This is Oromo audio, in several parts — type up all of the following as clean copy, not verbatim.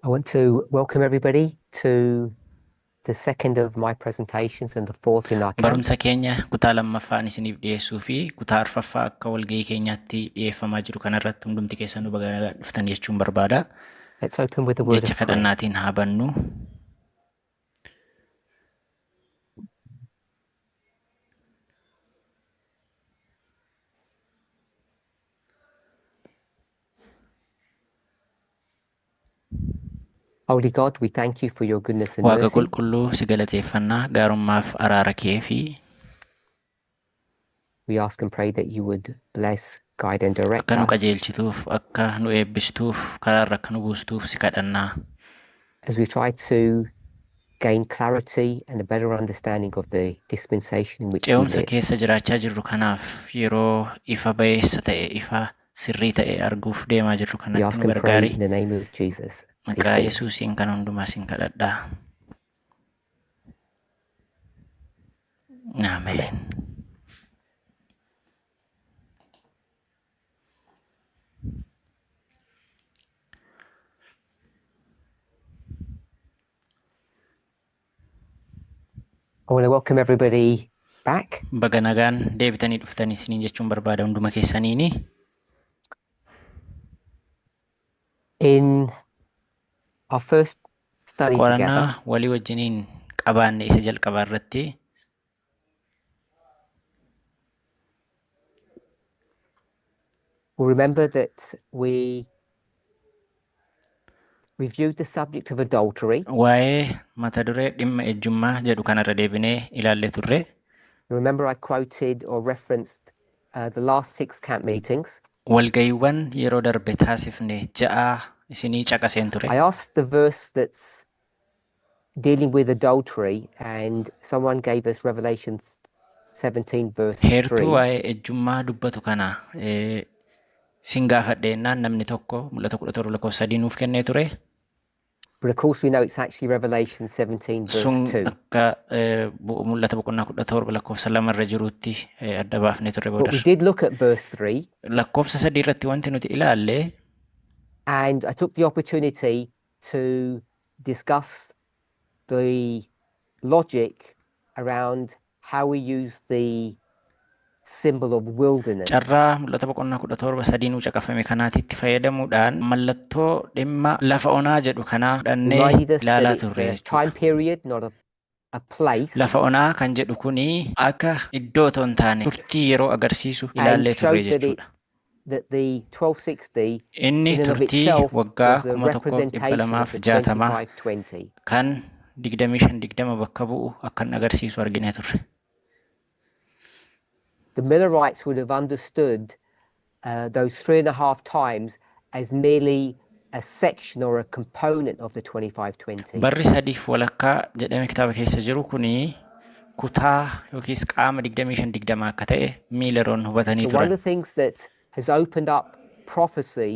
I want to welcome everybody to the second of my presentations and the fourth in our camp. Barumsa keenya kutaa lammaffaan isiniif dhiyeessuu fi kutaa arfaffaa akka walgahii keenyaatti dhiyeeffamaa jiru kanarratti hundumti keessanuu baga nagaan dhuftan jechuun barbaada. Let's open with a word Jecha of prayer. Kadhannaatiin haa bannu. Holy God, we thank you for your goodness and Waaqa mercy. Qulqulluu si galateeffannaa gaarummaaf araara kee fi We ask and pray that you would bless, guide, and direct akka nu us qajeelchituuf, akka nu eebbistuuf, karaarra akka nu buustuuf si kadhannaa. As we try to gain clarity and a better understanding of the dispensation in which we Ce'umsa live. Keessa jiraachaa jirru kanaaf yeroo ifa ba'eessa ta'e, ifa sirrii ta'e arguuf deemaa jirru We kanatti ask nu and pray gargaari. In the name of Jesus these Maqaa things. Yesuusiin kan hundumaa sin kadhadhaa. Amen. Ameen. I want to welcome everybody back. Baga nagaan deebitanii dhuftanii isiniin jechuun barbaada hunduma keessaniini. In our first study together, Qorannaa walii wajjiniin qabaanne isa jalqabaa irratti we'll remember that we reviewed the subject of adultery. Waa'ee mata duree dhimma ejjummaa jedhu kanarra deebinee ilaallee turre. You remember I quoted or referenced the last six camp meetings. Walga'iiwwan yeroo darbe taasifne ja'a isinii caqaseen ture. I asked the verse that's dealing with adultery, and someone gave us Revelation 17, verse Heertuu 3. Waa'ee ejjummaa dubbatu kana sin gaafadhe jennaan namni tokko Mul'ata 17 lakkoofsa 3 nuuf kennee ture. But of course, we know it's actually Revelation 17, verse Sun 2. Akka Mul'ata boqonnaa 17 lakkoofsa 2 irra jirutti adda baafnee turre But we boodarra. Did look at verse 3, Lakkoofsa 3 irratti wanti nuti ilaalle and I took the opportunity to discuss the logic around how we use the symbol of wilderness. Carraa Mul'ata boqonnaa 17 sadii nuu caqafame kanaatti itti fayyadamuudhaan mallattoo dhimma lafa onaa jedhu kanaa fudhannee Reminded us that ilaalaa it's turre a jechuudha. Time period, not a place, Lafa onaa kan jedhu kuni akka iddoo otoo hin taane turtii yeroo agarsiisu and ilaallee turre showed that it jechuudha. That the 1260 Inni in and of turtii itself waggaa was a kuma tokkoof dhibba representation lamaaf of the jaatamaa 2520. Kan 25 20 bakka bu'u akka inni agarsiisu arginee turre. The Millerites would have understood those three and a half times as merely a section or a component of the 2520. Barri sadiif walakkaa jedhame kitaaba keessa jiru kuni kutaa yookiis qaama 25 20 akka ta'e Miileroon hubatanii So one of turan. The things that has opened up prophecy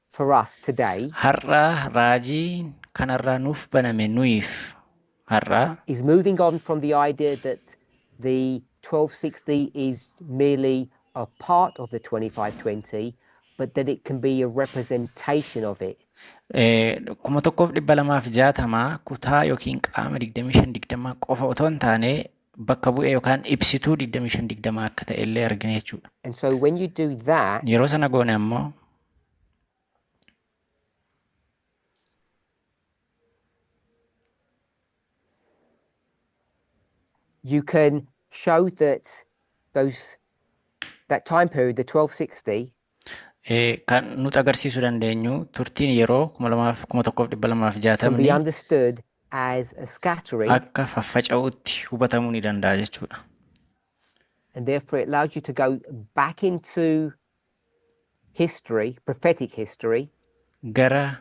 for us today Har'a raajiin kanarraa nuuf baname nuyiif har'a is moving on from the idea that the 1260 is merely a part of the 2520, but that it can be a representation of it. 1260 kutaa yookiin qaama 25 20 qofa otoo hin taane bakka bu'ee yookaan ibsituu 25 20 akka ta'e illee argine jechuudha. And so when you do that, Yeroo sana goone ammoo you can show that those that time period, the 1260, Kan nuti agarsiisuu dandeenyu turtiin yeroo kuma tokkoof dhibba lamaaf can be jaatamni understood as a scattering, akka faffaca'uutti hubatamuu ni danda'a jechuudha. And therefore it allows you to go back into history, prophetic history, Gara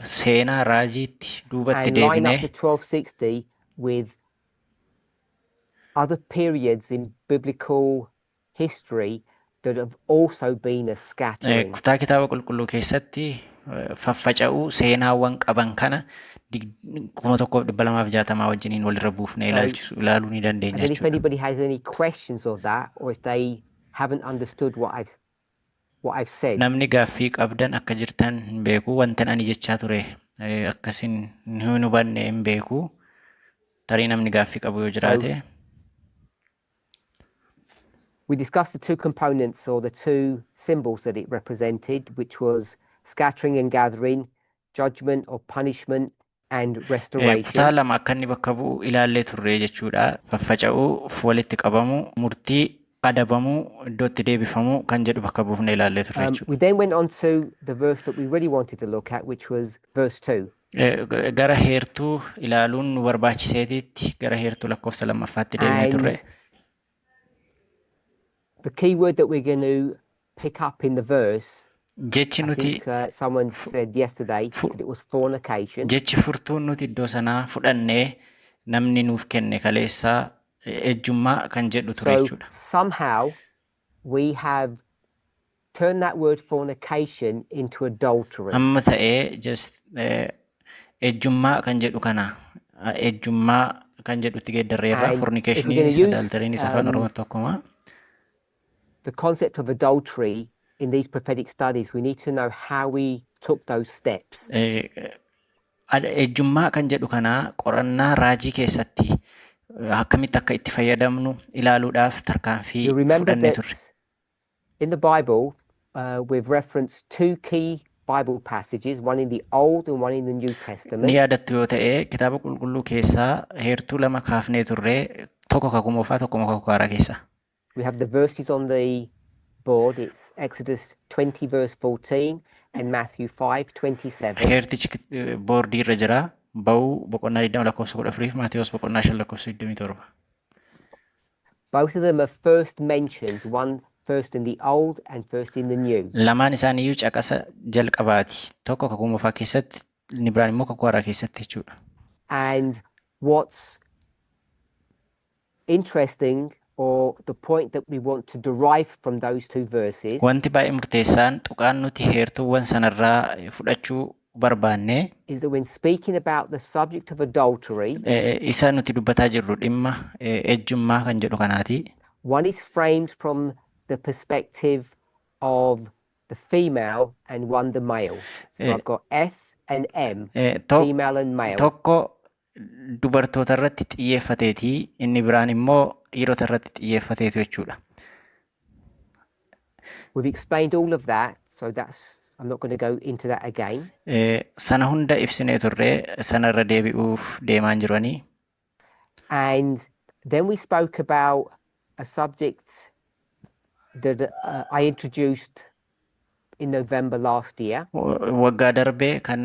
seenaa raajiitti duubatti and line up deebinee the 1260 with other periods in biblical history that have also been a scattering. Kutaa kitaaba qulqulluu keessatti faffaca'uu seenaawwan qaban kana 1260 wajjiniin walirra buufnee So ilaalchisu ilaaluu ni I dandeenya don't know if jechuudha. Anybody has any questions of that, or if they haven't understood what I've what I've said. Namni gaaffii qabdan akka jirtan hin beeku. Wantan ani jechaa ture akkasin hin hubanne hin beeku. Tarii namni gaaffii qabu yoo So jiraate. we discussed the two components or the two symbols that it represented, which was scattering and gathering, judgment or punishment, and Kutaa restoration. lama akka inni bakka bu'u ilaallee turre jechuudha. Faffaca'uu, walitti qabamuu, murtii, adabamuu, iddootti deebifamuu kan jedhu bakka buufnee ilaallee turre jechuudha. We then went on to the verse that we really wanted to look at, which was verse 2. Gara heertuu ilaaluun nu barbaachiseetitti gara heertuu lakkoofsa lammaffaatti deemnee turre. And the key word that we're going to pick up in the verse, Jechi I nuti think someone said yesterday that it was fornication. Jechi furtuun nuti iddoo sanaa fudhannee namni nuuf kenne kaleessaa ejjummaa kan jedhu ture So jechuudha. somehow we have turned that word fornication into adultery. Amma ta'ee just ejjummaa kan jedhu kana ejjummaa kan jedhutti geeddarreerra. And if we're going to Fornication'iinis use adultery'nis afaan Oromoo tokkuma. the concept of adultery in these prophetic studies, we need to know how we took those steps. Ejjummaa kan jedhu kana qorannaa raajii keessatti akkamitti akka itti fayyadamnu ilaaluudhaaf tarkaanfii You remember fudhannee that turre. in the Bible, we've referenced two key Bible passages, one in the Old and one in the New Ni Testament. yaadattu yoo ta'e, kitaaba qulqulluu keessaa heertuu lama kaafnee turre, tokko kakuu moofaa, tokko kakuu haaraa keessa. We have the verses on the board. It's Exodus 20, verse 14, and Matthew 5, 27. Heertichi boordii irra jira. Ba'uu boqonnaa 20 lakkoofsa 14 fi Maatewos boqonnaa 5 lakkoofsa 27. Both of them are first mentions, one first in the Old and first in the New. Lamaan isaaniiyyuu caqasa jalqabaati. Tokko kakuu moofaa keessatti, inni biraan immoo kakuu haaraa keessatti jechuudha. And what's interesting, or the point that we want to derive from those two verses, Wanti baay'ee murteessaan tuqaan nuti heertuuwwan sanarraa fudhachuu barbaanne is that when speaking about the subject of adultery, isa nuti dubbataa jirru dhimma ejjummaa kan jedhu kanaati. one is framed from the perspective of the female and one the male. So I've got F and M, female and male. Tokko dubartoota irratti xiyyeeffateeti, inni biraan immoo dhiirota irratti xiyyeeffateetu jechuudha. We've explained all of that, so that's I'm not going to go into that again. Sana hunda ibsinee turre, sana irra deebi'uuf deemaan jiranii. And then we spoke about a subject that I introduced in November last year, Waggaa darbee kan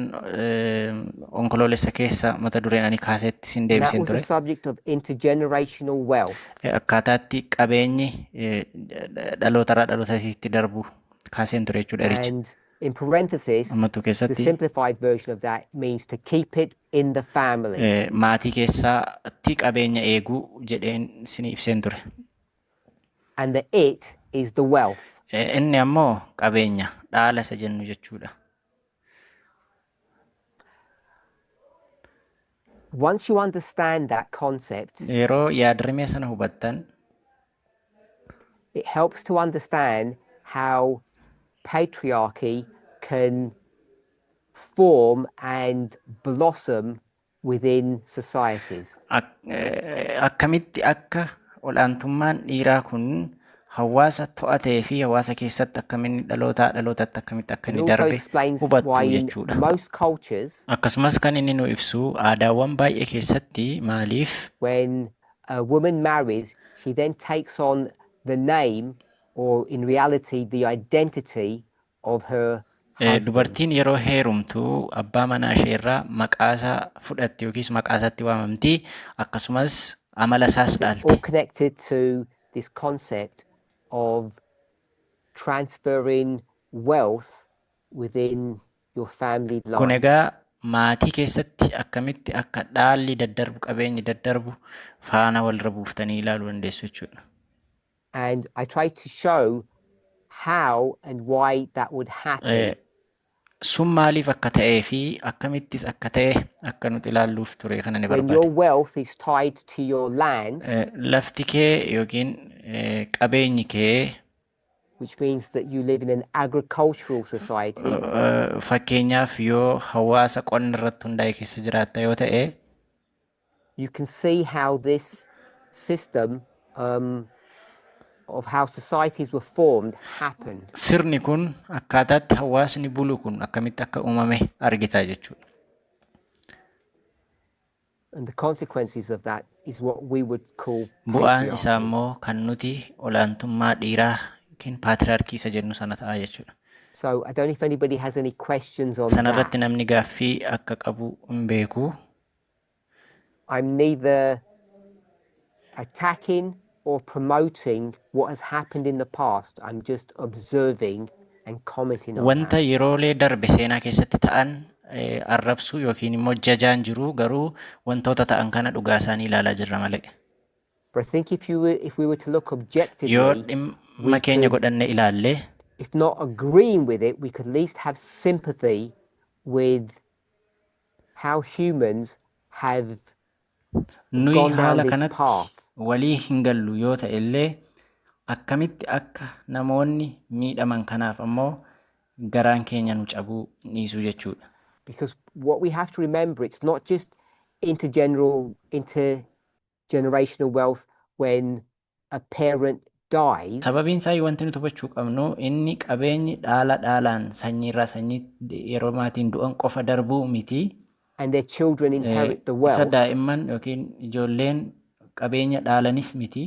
onkoloolessa keessa mata dureen ani kaasetti sin and that deebiseen was the ture. subject of intergenerational wealth. Akkaataatti qabeenyi dhalootarraa dhalootatti darbu kaaseen ture jechuudha ericha. And in parenthesis, Ammattuu the keessatti simplified version of that means to keep it in the family. Maatii keessatti qabeenya eeguu jedheen isin ibseen ture. And the it is the wealth. Inni ammoo qabeenya dhaala isa jennu jechuudha. Once you understand that concept, Yeroo yaadrimee sana hubattan it helps to understand how patriarchy can form and blossom within societies. Akkamitti akka ol'aantummaan dhiiraa kun hawaasa to'atee fi hawaasa keessatti akkamitti dhalootaa dhalootatti akkamitti akka It inni also darbe explains hubattu why in jechuudha. most cultures, Akkasumas kan inni nu ibsu aadaawwan baay'ee keessatti maaliif when a woman marries, she then takes on the name, or in reality, the identity of her husband. Dubartiin yeroo heerumtu abbaa manaa ishee irraa maqaasaa fudhatti yookiis maqaasaatti waamamti, akkasumas amala isaas So it's all dhaalti. connected to this concept of transferring wealth within your family Kun line. egaa maatii keessatti akkamitti akka dhaalli daddarbu, qabeenyi daddarbu faana walirra buuftanii ilaaluu dandeessu jechuudha. And I tried to show how and why that would happen. Sun maaliif akka ta'ee fi akkamittis akka ta'e akka nuti ilaalluuf ture kana ni When barbaade. your wealth is tied to your land, Lafti kee yookiin qabeenyi kee which means that you live in an agricultural society, Fakkeenyaaf yoo hawaasa qonna irratti hundaa'e keessa jiraatta yoo ta'e, you can see how this system of how societies were formed happened. Sirni kun akkaataatti hawaasni bulu kun akkamitti akka uumame argita jechuudha. And the consequences of that is what we would call Bu'aan isaa patriarchy. Immoo kan nuti olaantummaa dhiiraa yookiin paatriyaarkii isa jennu sana ta'a jechuudha. So I don't know if anybody has any questions on Sana irratti that. Namni gaaffii akka qabu hin beeku. I'm neither attacking or promoting what has happened in the past. I'm just observing and commenting on Wanta that. Yeroolee darbe seenaa keessatti ta'an arrabsuu yookiin immoo jajaan jiru, garuu wantoota ta'an kana dhugaa isaanii ilaalaa jirra malee. But I think if we were to look Yoo objectively, dhimma we keenya could, godhanne ilaalle, if not agreeing with it, we could at least have sympathy with how humans have nuyi gone down haala this kanatti path. Walii hin gallu yoo ta'e illee, akkamitti akka namoonni miidhaman kanaaf ammoo garaan keenya nu cabuu hin dhiisu jechuudha. Because what we have to remember, it's not just intergenerational wealth when a parent dies. Sababiin isaa wanti nuti hubachuu qabnu inni qabeenyi dhaala dhaalaan sanyiirraa sanyii yeroo maatiin du'an qofa darbuu miti. And their children inherit the Isa wealth. daa'imman yookiin ijoolleen qabeenya dhaalanis miti.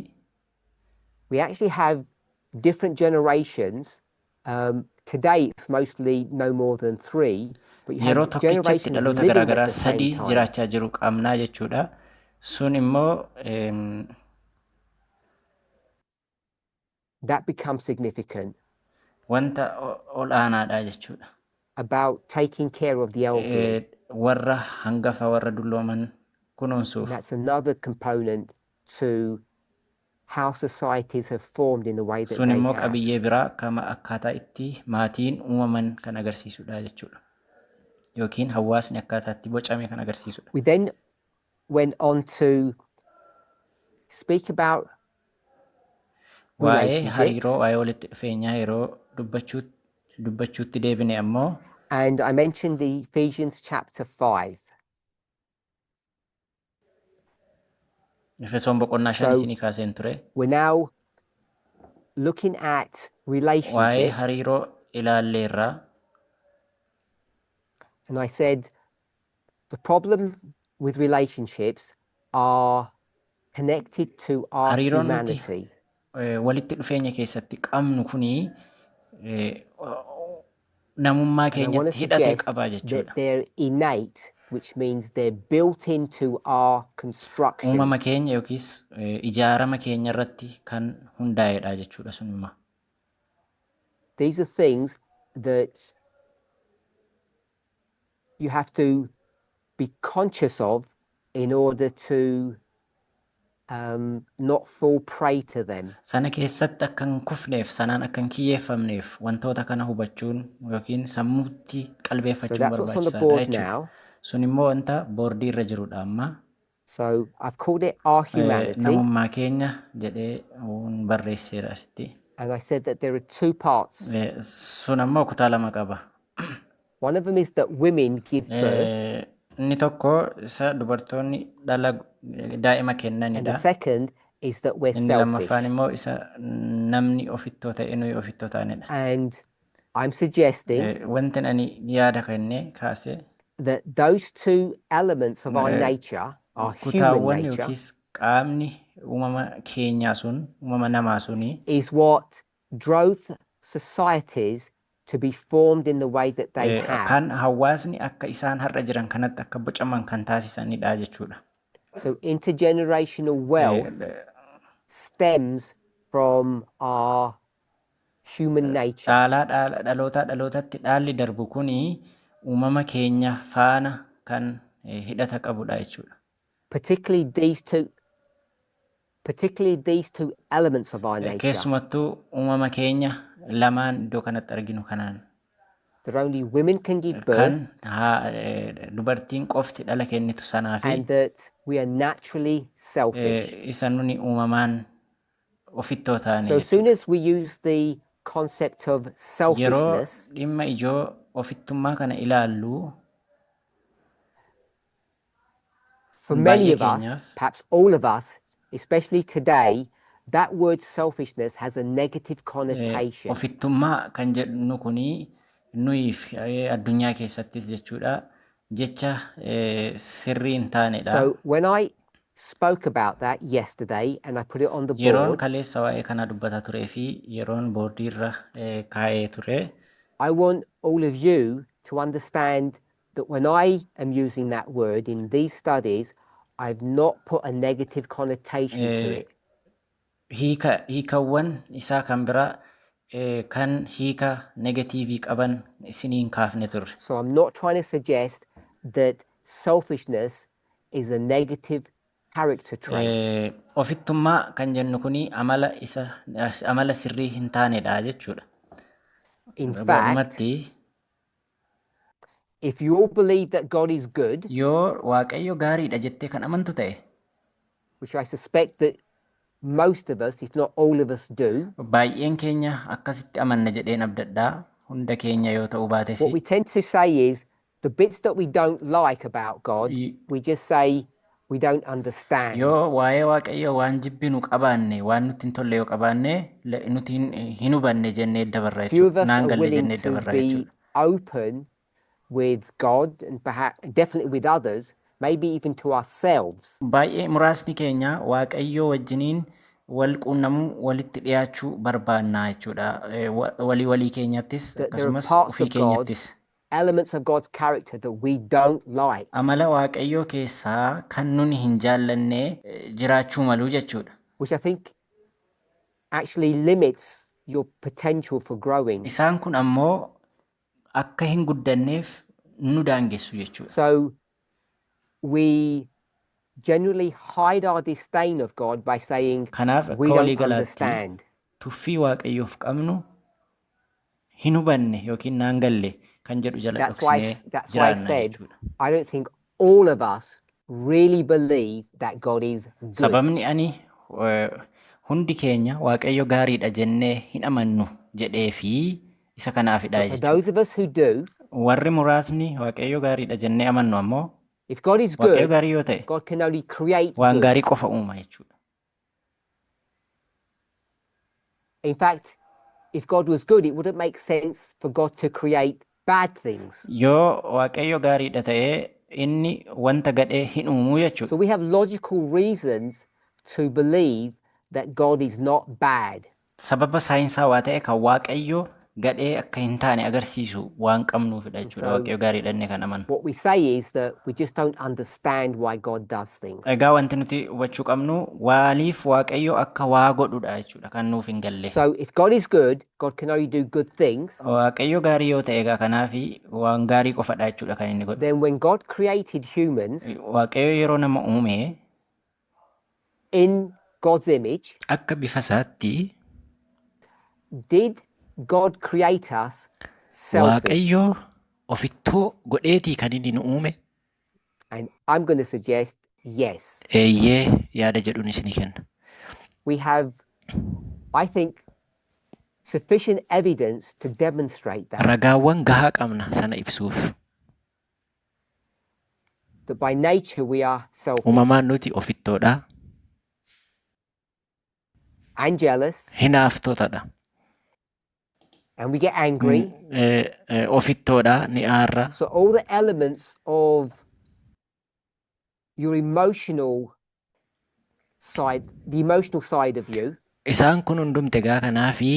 We actually have different generations. Today it's mostly no more than three, but you Yeroo have tokkichatti generations dhaloota living at garaagaraa the same sadii time. Jiraachaa jiru qabnaa jechuudha. Sun immoo That becomes significant wanta ol aanaadha jechuudha. About taking care of the elderly. Warra hangafa, warra dullooman kunuunsuuf. And that's another component to how societies have formed in the way that Sun they immoo have. Qabiyyee biraa kama akkaataa itti maatiin uumaman kan agarsiisudha jechuudha. Yookiin hawaasni akkaataa itti bocame kan agarsiisudha. We then went on to speak about Waa'ee relationships. hariiroo, waa'ee walitti dhufeenyaa yeroo dubbachuutti deebine ammoo, And I mentioned the Ephesians chapter 5. Efesoon boqonnaa 5 So isinii kaaseen ture. we're now looking at Waa'ee relationships. hariiroo ilaalleerraa. And I said the problem with relationships are connected to our Hariiroon nuti humanity. Walitti dhufeenya keessatti qabnu kunii namummaa And I want to keenyatti hidhata suggest qaba that jechuudha. they're innate, which means they're built into our construction. Uumama keenya yookiis ijaarama keenya irratti kan hundaa'edha jechuudha sun immoo. These are things that you have to be conscious of in order to not fall prey to them. Sana keessatti akka hin kufneef, sanaan akka hin kiyyeeffamneef, wantoota kana hubachuun yookiin sammuutti So qalbeeffachuun that's what's on the barbaachisaadha board jechuudha. now. Sun immoo wanta boordii irra jirudha amma. So I've called it our humanity. Namummaa keenya jedhee barreesseera asitti. And I said that there are two parts. Sun ammoo kutaa lama qaba. One of them is that women give birth, Inni tokko isa dubartoonni dhala, daa'ima and the kennanidha. Second is that we're Inni lammaffaan selfish. Immoo isa namni ofittoo ta'e, nuyi ofittoo taanedha. And I'm suggesting Wanti ani yaada kenne kaase that those two elements of our nature, our human kutaawwan nature, yookiis qaamni uumama keenyaa sun, uumama namaa suni, is what drove societies to be formed in the way that they have. Kan hawaasni akka isaan har'a jiran kanatti akka bocaman kan taasisanidha jechuudha. So intergenerational wealth stems from our human nature. Dhaalaa dhalootaa dhalootatti dhaalli darbu kuni uumama keenya faana kan hidhata qabudha jechuudha. Particularly these two elements of our nature. Keessumattuu uumama keenya lamaan iddoo kanatti arginu kanaan. That only women can give birth Kan dubartiin qofti dhala kennitu sanaa fi and that we are naturally selfish. Isa nuni uumamaan ofittoo taane So as soon jechuudha. As we use the concept of Yeroo selfishness, dhimma ijoo ofittummaa kana ilaallu for many baay'ee of us, keenyaaf perhaps all of us, especially today, that word selfishness has a negative connotation. Ofittummaa kan jedhu kuni nuyiif addunyaa keessattis jechuudha jecha sirrii hin taanedha. So when I spoke about that yesterday and I put it on the Yeroon board, kaleessa waa'ee kanaa dubbataa turee fi yeroon boordiirra kaa'ee ture I want all of you to understand that when I am using that word in these studies, I've not put a negative connotation to it. Hiikawwan isaa kan biraa kan hiika negatiivii qaban isiniin kaafne turre. So I'm not trying to suggest that selfishness is a negative character trait. Ofittummaa kan jennu kuni amala isa amala sirrii hin taanedha jechuudha. In fact, Gabaabumatti if you all believe that God is good, yoo Waaqayyo gaariidha jettee kan amantu ta'e, which I suspect that most of us, if not all of us, do, baay'een keenya akkasitti amanna jedheen abdadhaa, hunda keenya yoo ta'uu baates, what we tend to say is the bits that we don't like about God, we just say we don't understand. Yoo waa'ee Waaqayyoo waan jibbinu qabaanne, waan nutti hin tolle yoo qabaanne, nuti hin hubanne jennee dabarra Few of jechuudha. us Naan are galle willing jennee to dabarra be jechuudha. Open with God and perhaps definitely with others, maybe even to ourselves, Baay'ee muraasni keenya Waaqayyoo wajjiniin wal quunnamuu, walitti dhiyaachuu barbaannaa jechuudha. Walii walii keenyattis that there are akkasumas parts ofii of God, keenyattis. Elements of God's character that we don't like. Amala Waaqayyoo keessaa kan nuni hin jaallanne jiraachuu maluu jechuudha. Which I think actually limits your potential for growing. Isaan kun ammoo akka hin guddanneef nu daangessu jechuudha. So we generally hide our disdain of God by saying Kanaaf we akka don't walii galaatti understand. Tuffii Waaqayyoof qabnu hin hubanne yookiin naan galle kan jedhu jala That's why dhoksinee that's why I jiraanna said jechuudha. I don't think all of us really believe that God is good. Sababni ani hundi keenya Waaqayyo gaariidha jennee hin amannu jedhee fi isa kanaafidha But for jechuudha. Those of us who do, Warri muraasni Waaqayyo gaariidha jennee amannu ammoo if God is Waaqayyo good, gaarii yoo ta'e God can only create waan good. Gaarii qofa uuma jechuudha. In fact, if God was good, it wouldn't make sense for God to create bad things. Yoo Waaqayyo gaariidha ta'ee inni wanta gadhee hin uumuu jechuudha. So we have logical reasons to believe that God is not bad. Sababa saayinsaawaa ta'e kan Waaqayyo gadhee akka hin taane agarsiisu waan qabnuufidha And jechuudha. so Waaqayyo gaariidha inni kan amanu. What we say is that we just don't understand why God does things. Egaa wanti nuti hubachuu qabnu waaliif Waaqayyo akka waa godhudha jechuudha kan nuuf hin galle. So if God is good, God can only do good things. Waaqayyo gaarii yoo ta'e egaa kanaafi waan gaarii qofadha jechuudha kan inni godhu. Then when God created humans Waaqayyo yeroo nama uume in God's image, akka bifa isaatti did God create us selfish? Waaqayyo ofittoo godheetii kan inni nu uume? And I'm going to suggest yes. Eeyyee yaada jedhuun isinii kenna. We have, I think, sufficient evidence to demonstrate that. Ragaawwan gahaa qabna sana ibsuuf. That by nature we are selfish Uumamaan nuti ofittoodha. And jealous, Hinaaftootadha. And we get angry. Ofittoodha, ni aarra. So all the elements of your emotional side, the emotional side of you, Isaan kun hundumti egaa kanaafi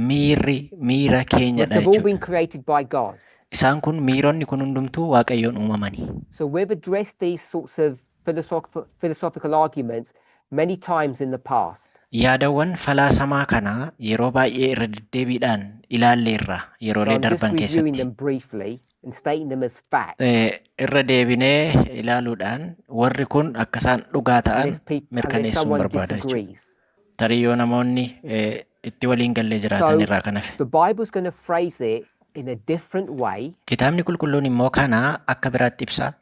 miirri miira must keenyadha have all been jechuudha. Created by God. Isaan kun miironni kun hundumtuu Waaqayyoon uumamani. So we've addressed these sorts of philosophical arguments many times in the past. Yaadawwan falaasamaa kanaa yeroo baay'ee irra deddeebiidhaan ilaalleerra So yeroolee I'm just darban reviewing keessatti. Them briefly and stating them as fact. Irra deebinee ilaaluudhaan warri kun akka isaan dhugaa ta'an Unless mirkaneessuun someone barbaada jechuudha. disagrees. Tarii yoo namoonni itti waliin gallee jiraatan So irraa kan hafe. the Bible's going to phrase it in a different way, Kitaabni qulqulluun immoo kana akka biraatti ibsa.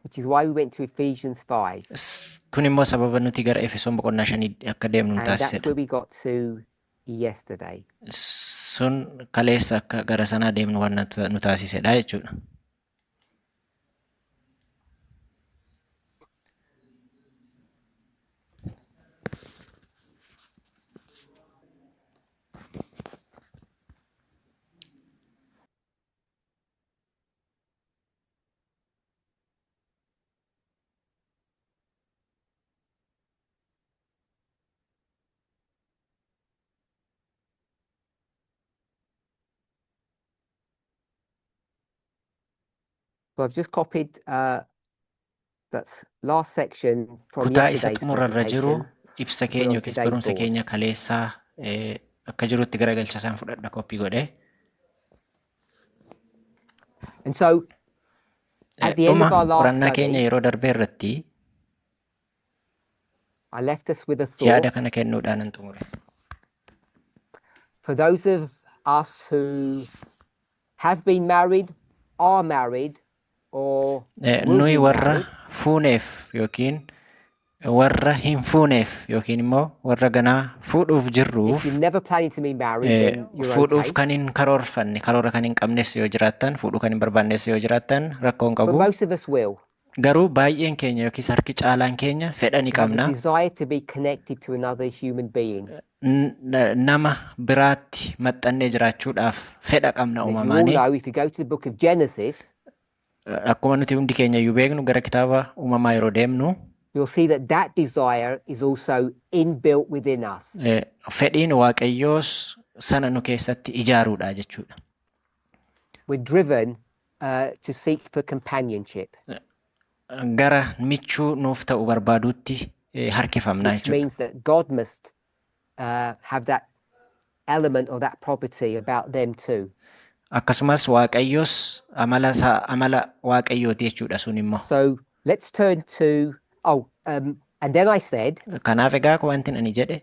Which is why we went to Ephesians 5. Kun immoo sababa nuti gara Efesoon boqonnaa 5 akka deemnu nu And that's taasisedha. Where we got to yesterday. Sun kaleessa akka gara sanaa deemnu waan nu taasisedha jechuudha. So I've just copied that last section from Kutaa isa yesterday's xumurarra jiru presentation ibsa to put keenya on yookiis today's barumsa board. Keenya kaleessaa akka jirutti garagalcha isaan fudhadha koppii godhee. And so at the end Dhuma of our last qorannaa keenya study, yeroo darbee irratti I left us with a yaada thought. Kana kennuudhaan nan xumure. For those of us who have been married, are married, or will Nuyi be warra married, fuuneef yookiin warra hin fuuneef yookiin immoo warra ganaa fuudhuuf if jirruuf you're never planning to be married, then you're fuudhuuf okay. kan hin karoorfanne karoora kan hin qabnes yoo jiraattan fuudhuu kan hin barbaannes yoo jiraattan rakkoo hin But qabu. most of us will. Garuu baay'een keenya yookiis harki caalaan keenya fedha ni We have the qabna. Desire to be connected to another human being. Nama biraatti maxxannee jiraachuudhaaf fedha qabna And as you all uumamaanii. Know, if you go to the book of Genesis, Akkuma nuti hundi keenya iyyuu beeknu gara kitaaba uumamaa yeroo deemnu you'll see that that desire is also inbuilt within us. Fedhiin Waaqayyoos sana nu keessatti ijaaruudha jechuudha. We're driven to seek for companionship, Gara michuu nuuf ta'u barbaaduutti harkifamna which jechuudha. Means that God must have that element or that property about them too. Akkasumas Waaqayyoos amala isaa amala Waaqayyooti jechuudha sun immoo. So let's turn to, oh, and then I said, Kanaaf egaa wanti ani jedhe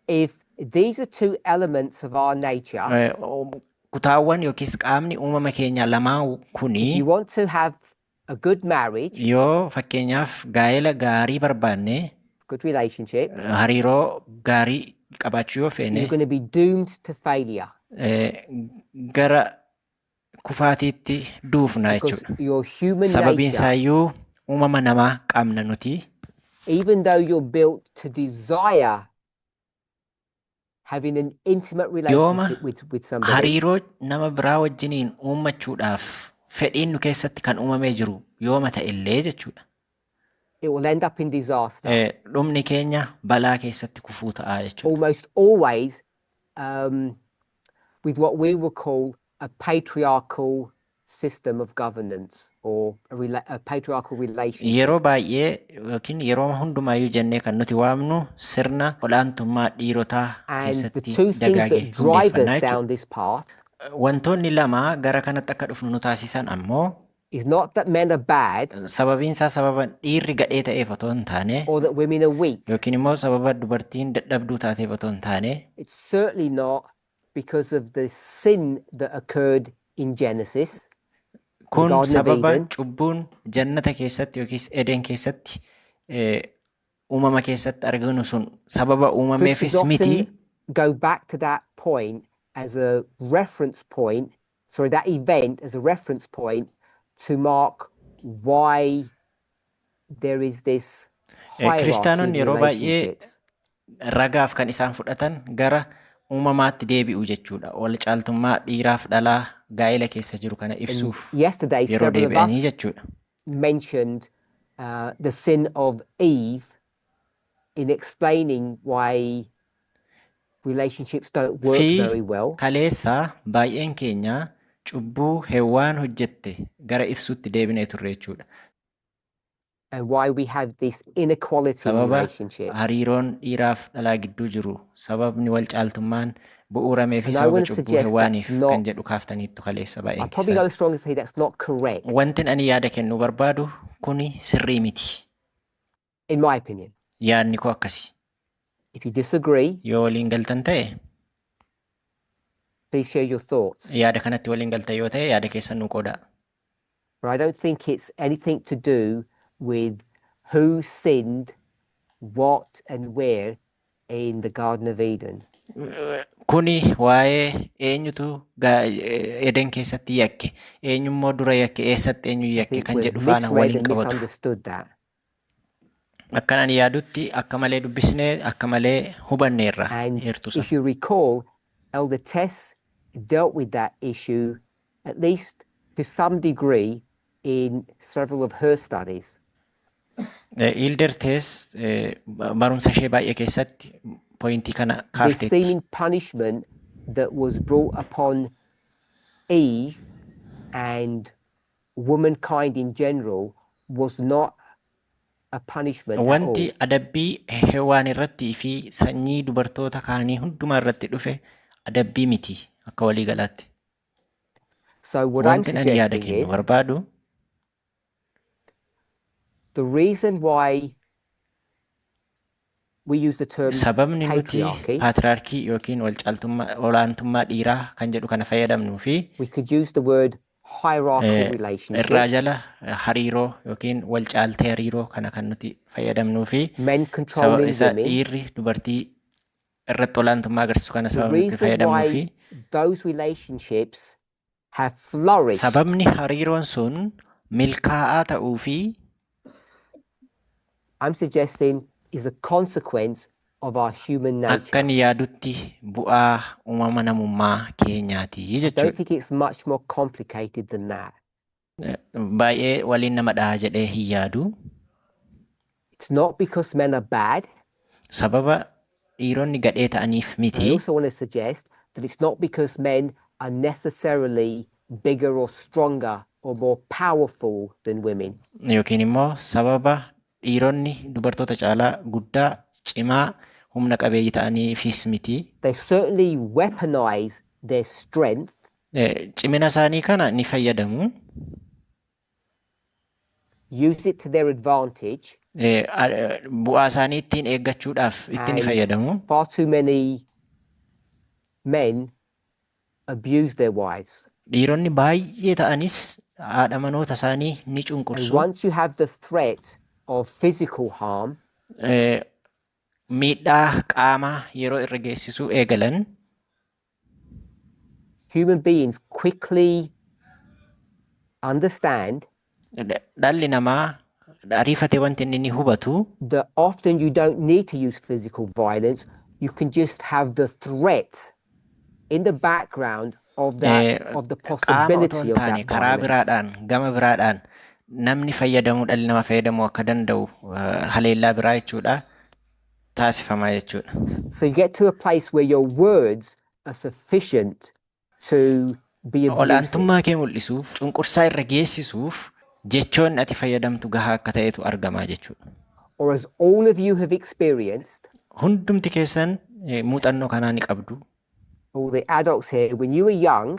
if these are two elements of our nature, kutaawwan yookiis qaamni uumama keenya lamaa if kuni you want to have a good marriage, yoo fakkeenyaaf gaa'ela gaarii barbaanne good relationship, hariiroo gaarii qabaachuu yoo feene you're going to be doomed to failure gara kufaatiitti duufna because jechuudha. Your human Sababiin nature, isaayyuu uumama namaa qabna nuti. Even though you're built to desire having an intimate Yooma relationship with somebody, hariiroo nama biraa wajjiniin uummachuudhaaf fedhiin nu keessatti kan uumamee jiru yooma ta'e illee jechuudha. It will end up in disaster. Dhumni keenya balaa keessatti kufuu ta'a jechuudha. Almost always with what we would call a patriarchal system of governance or a patriarchal relationship. Yeroo baay'ee yookiin yeroo hundumaayyuu jennee kan nuti waamnu sirna olaantummaa dhiirotaa And the keessatti two things dagaage that drive hundeeffannaa us jechuudha. Down this path Wantoonni lama gara kanatti akka dhufnu nu taasisan ammoo is not that men are bad sababiin isaa sababa dhiirri gadhee ta'eef otoo hin taane or that women are weak. Yookiin immoo sababa dubartiin dadhabduu taateef otoo hin taane It's certainly not because of the sin that occurred in Genesis, the kun Garden of sababa Eden. Cubbuun jannata keessatti yookiis Eden keessatti uumama keessatti arginu sun sababa uumameefis Christians miti. Often go back to that point as a reference point, sorry, that event as a reference point to mark why there is this hierarchy of Kiristaanonni yeroo baay'ee relationships. Ragaaf kan isaan fudhatan gara uumamaatti deebi'u jechuudha. Wal caaltummaa dhiiraaf dhalaa gaa'ela keessa jiru kana And ibsuuf yesterday, yeroo several of deebi'anii us jechuudha. Mentioned the sin of Eve in explaining why relationships don't work Fi very well. Kaleessa baay'een keenya cubbuu Hewwaan hojjette gara ibsuutti deebinee turre jechuudha. And why we have this inequality in Sababa relationships. Hariiroon dhiiraaf dhalaa gidduu jiru sababni wal caaltummaan bu'uuramee fi And I sababa want to cubbuu suggest that's Hewwaaniif kan not, jedhu kaaftaniittu kaleessa baay'een I'd probably keessan. go as strong as say that's not correct, Wantin ani yaada kennuu barbaadu kuni sirrii miti. In my opinion. Yaadni koo akkasi. If you disagree, Yoo waliin galtan ta'e please share your thoughts. Yaada kanatti waliin galtan yoo ta'e yaada keessan nuu qoodaa. But I don't think it's anything to do with who sinned, what, and where in the Garden of Eden. Kuni waa'ee eenyutu Eden keessatti yakke, eenyummoo dura yakke, eessatti eenyu I yakke think kan we've jedhu faana misread waliin and qabatu. misunderstood that. Akkan ani yaadutti akka malee dubbisnee akka malee hubanneerra And heertuu sana. if you recall, Elder Tess dealt with that issue, at least to some degree, in several of her studies. Elder Tess barumsa ishee baay'ee keessatti pointii kana This kaafteetti. seeming punishment that was brought upon Eve and womankind in general was not a punishment at Wanti all. adabbii Hewaan irratti fi sanyii dubartoota kaanii hundumaa irratti dhufe adabbii miti akka walii galaatti. So what I'm Wanti ani yaada suggesting kennu is barbaadu the reason why we use the term sababni nuti patriarchy, paatriyaarkii yookiin walcaaltummaa olaantummaa dhiiraa kan jedhu kana fayyadamnuu fi we could use the word hierarchical irraa relationships, jala hariiroo yookiin wal caaltee hariiroo kana kan nuti fayyadamnuu fi men controlling isa women. dhiirri dubartii irratti olaantummaa agarsiisu kana The sababni nuti reason fayyadamnuu why fi those relationships have flourished sababni hariiroon sun milkaa'aa ta'uu fi I'm suggesting is a consequence of our human nature. akkan yaadutti bu'aa uumama namummaa keenyaati I don't jechuudha. think it's much more complicated than that. Baay'ee waliin nama dhaha jedhee hin yaadu. It's not because men are bad. Sababa dhiironni gadhee ta'aniif And I miti. also want to suggest that it's not because men are necessarily bigger or stronger or more powerful than women. Yookiin immoo sababa dhiironni dubartoota caalaa guddaa, cimaa, humna qabeeyyii ta'aniifis miti. They certainly weaponize their strength Cimina isaanii kana ni fayyadamu. Use it to their advantage, Bu'aa isaanii ittiin eeggachuudhaaf itti ni and fayyadamu. far too many men abuse their wives. Dhiironni baay'ee ta'anis haadha manoota isaanii ni And cunqursu. once you have the threat of physical harm, Miidhaa qaamaa yeroo irra geessisuu eegalan human beings quickly understand dhalli namaa ariifatee wanti inni ni hubatu that often you don't need to use physical violence. You can just have the threat in the background of that of the qaama otoo possibility hin of taane that karaa violence. biraadhaan gama biraadhaan namni fayyadamuu dhalli namaa fayyadamuu akka danda'u haleellaa biraa jechuudha taasifamaa jechuudha. So you get to a place where your words are sufficient to be abusive. Olaantummaa kee mul'isuuf cunqursaa irra geessisuuf jechoonni ati fayyadamtu gahaa akka ta'etu argamaa jechuudha. Or as all of you have experienced, Hundumti keessan muuxannoo kanaa ni qabdu. All the adults here, when you were young,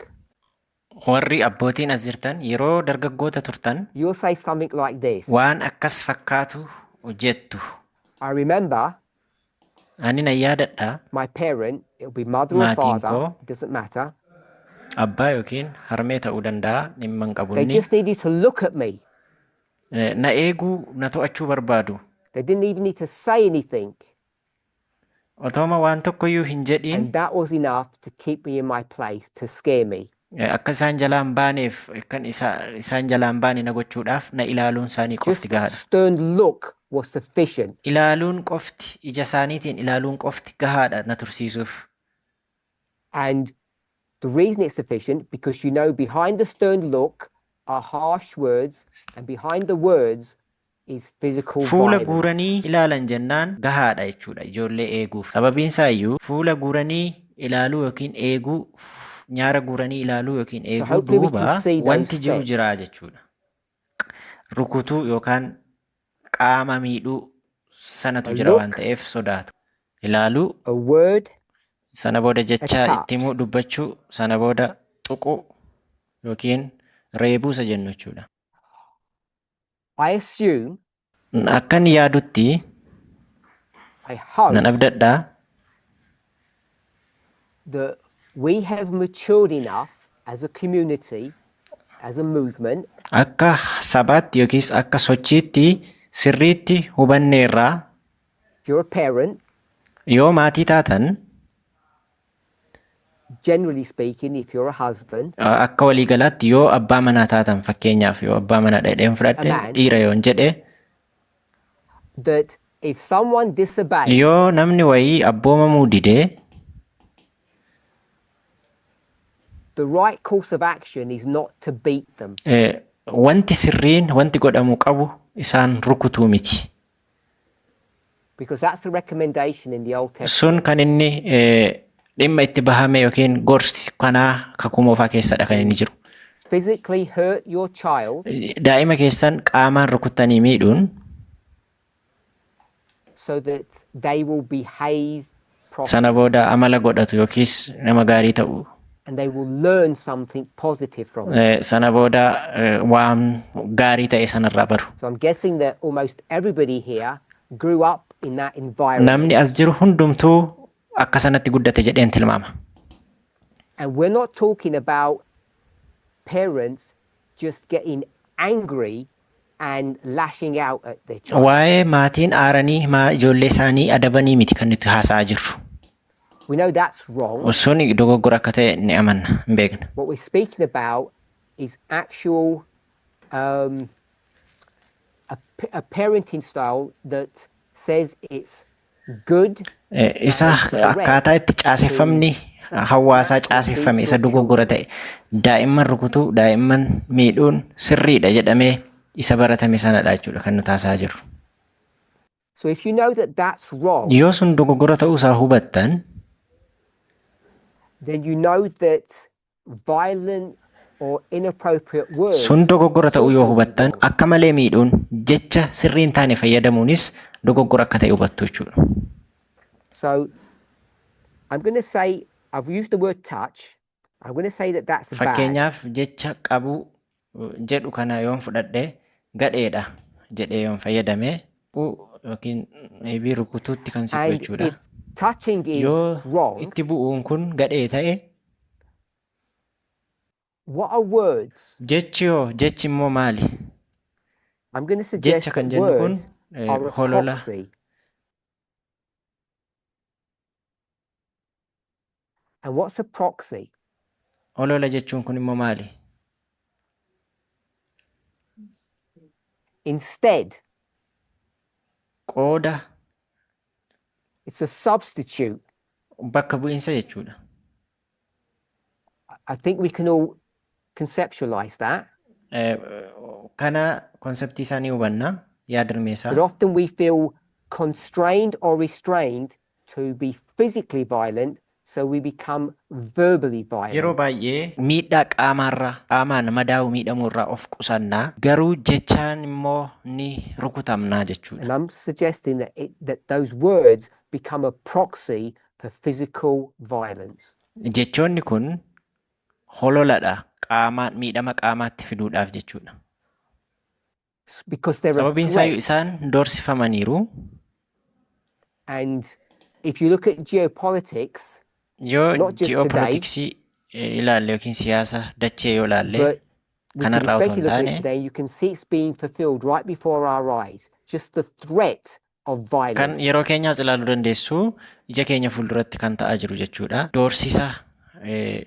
Warri abbootiin as jirtan yeroo dargaggoota turtan you'll say something like this. Waan akkas fakkaatu jettu. I remember Ani nan yaadadha my parent, it'll be mother or maatiin father, koo it doesn't matter. Abbaa yookiin harmee ta'uu danda'a dhimma hin qabu They inni. Just needed to look at me. Na eeguu na to'achuu barbaadu. They didn't even need to say anything. Otooma waan tokkoyyuu hin jedhiin And that was enough to keep me in my place, to scare me. Akka isaan jalaan baaneef kan isaan jalaan baane na gochuudhaaf na ilaaluun isaanii qofti Just that gahaadha. stern look was sufficient. Ilaaluun qofti ija isaaniitiin ilaaluun qofti gahaadha na tursiisuuf. And the reason it's sufficient, because you know behind the stern look are harsh words, and behind the words is physical Fuula violence. Guuranii ilaalan jennaan gahaadha jechuudha ijoollee eeguuf. Sababiin isaa iyyuu fuula guuranii ilaaluu yookiin eeguu nyaara guuranii ilaaluu yookiin So eeguu hopefully we can duuba see those wanti jiru steps. jira jechuudha. Rukutuu yookaan qaama miidhuu sanatu A jira waan look, ta'eef sodaatu. Ilaaluu a word, sana booda a jecha itti touch. himuu dubbachuu sana booda tuquu yookiin reebuu isa jennu jechuudha. I assume, Akkan yaadutti I nan hope abdadhaa that we have matured enough as a community, as a movement, akka sabaatti yookiis akka sochiitti sirriitti hubanneerraa if you're a parent, yoo maatii taatan Generally speaking, if you're a husband, Akka waliigalaatti yoo abbaa manaa taatan, fakkeenyaaf yoo abbaa manaa jedheen a fudhadhe, man, dhiira yoon jedhe, that if someone disobeys, yoo namni wayii abboomamuu didee, the right course of action is not to beat them. Wanti sirriin wanti godhamuu qabu isaan rukutuu miti. Because that's the recommendation in the Old Sun Testament. kan inni dhimma itti bahame yookiin gorsi kanaa Kakuu Moofaa keessadha kan inni jiru. Physically hurt your child Daa'ima keessan qaamaan rukuttanii miidhuun so that they will behave sana properly booda amala godhatu yookiis nama gaarii ta'u. and they will learn something positive from it. Sana booda waan gaarii ta'e sanarraa baru. So I'm guessing that almost everybody here grew up in that environment. Namni as jiru hundumtuu akka sanatti guddate jedheen tilmaama. And we're not talking about parents just getting angry and lashing out at their child. Waa'ee maatiin aaranii maa ijoollee isaanii adabanii miti kan nuti haasa'aa jirru. We know that's wrong. Sun dogoggora akka ta'e ni amanna, hin beekna. What we're speaking about is actual a parenting style that says it's good Isa and correct akkaataa itti to caaseffamni hawaasaa smack or beat caaseffame isa your dogoggora children. ta'e, daa'imman rukutuu, daa'imman miidhuun sirriidha jedhamee isa baratame sanadha jechuudha kan nuti haasa'aa jirru. So if you know that that's wrong, Yoo sun dogoggora ta'uusaa hubattan, then you know that violent or inappropriate words sun dogoggora must ta'uu yoo also be hubattan, wrong. Akka malee miidhuun, jecha sirrii hin taane fayyadamuunis dogoggora akka ta'e hubattu jechuudha. So I'm going to say, I've used the word "touch". I'm going to say that that's bad. Fakkeenyaaf jecha qabuu jedhu kana yoon fudhadhe, gadheedha jedhee yoon fayyadame, yookiin maybe rukutuutti kan siqu And jechuudha. if touching is Yoo wrong, itti bu'uun kun gadhee ta'e, what are words? Jechi hoo, jechi immoo maali? I'm going to suggest Jecha kan that jennu kun words are a holola. Proxy. And what's a proxy? Holola jechuun kun immoo maali? Instead, Qooda. It's a substitute. Bakka bu'iinsa jechuudha. I think we can all conceptualize that. Kana konseptii isaanii hubanna, yaadrimee isaa. But often we feel constrained or restrained to be physically violent, so we become verbally Yeroo violent. Baay'ee miidhaa qaamaarraa, qaamaan madaa'uu, miidhamuurraa of qusannaa, garuu jechaan immoo ni rukutamnaa jechuudha. And I'm suggesting that those words become a proxy for physical violence. Jechoonni kun hololadha qaamaan miidhama qaamaatti fiduudhaaf jechuudha. Because they're a Sababiin isaayyuu threat. Isaan doorsifamaniiru. And if you look at geopolitics, Yoo not just today, ji'oopolitiksii ilaalle yookiin siyaasa dachee yoo ilaalle, but we could kanarraa otoo especially hin look at it taane, today, you can see it's being fulfilled right before our eyes. Just the threat of kan violence. Yeroo keenyaas ilaaluu dandeessu, ija keenya fuulduratti kan ta'aa jiru jechuudha. Doorsisa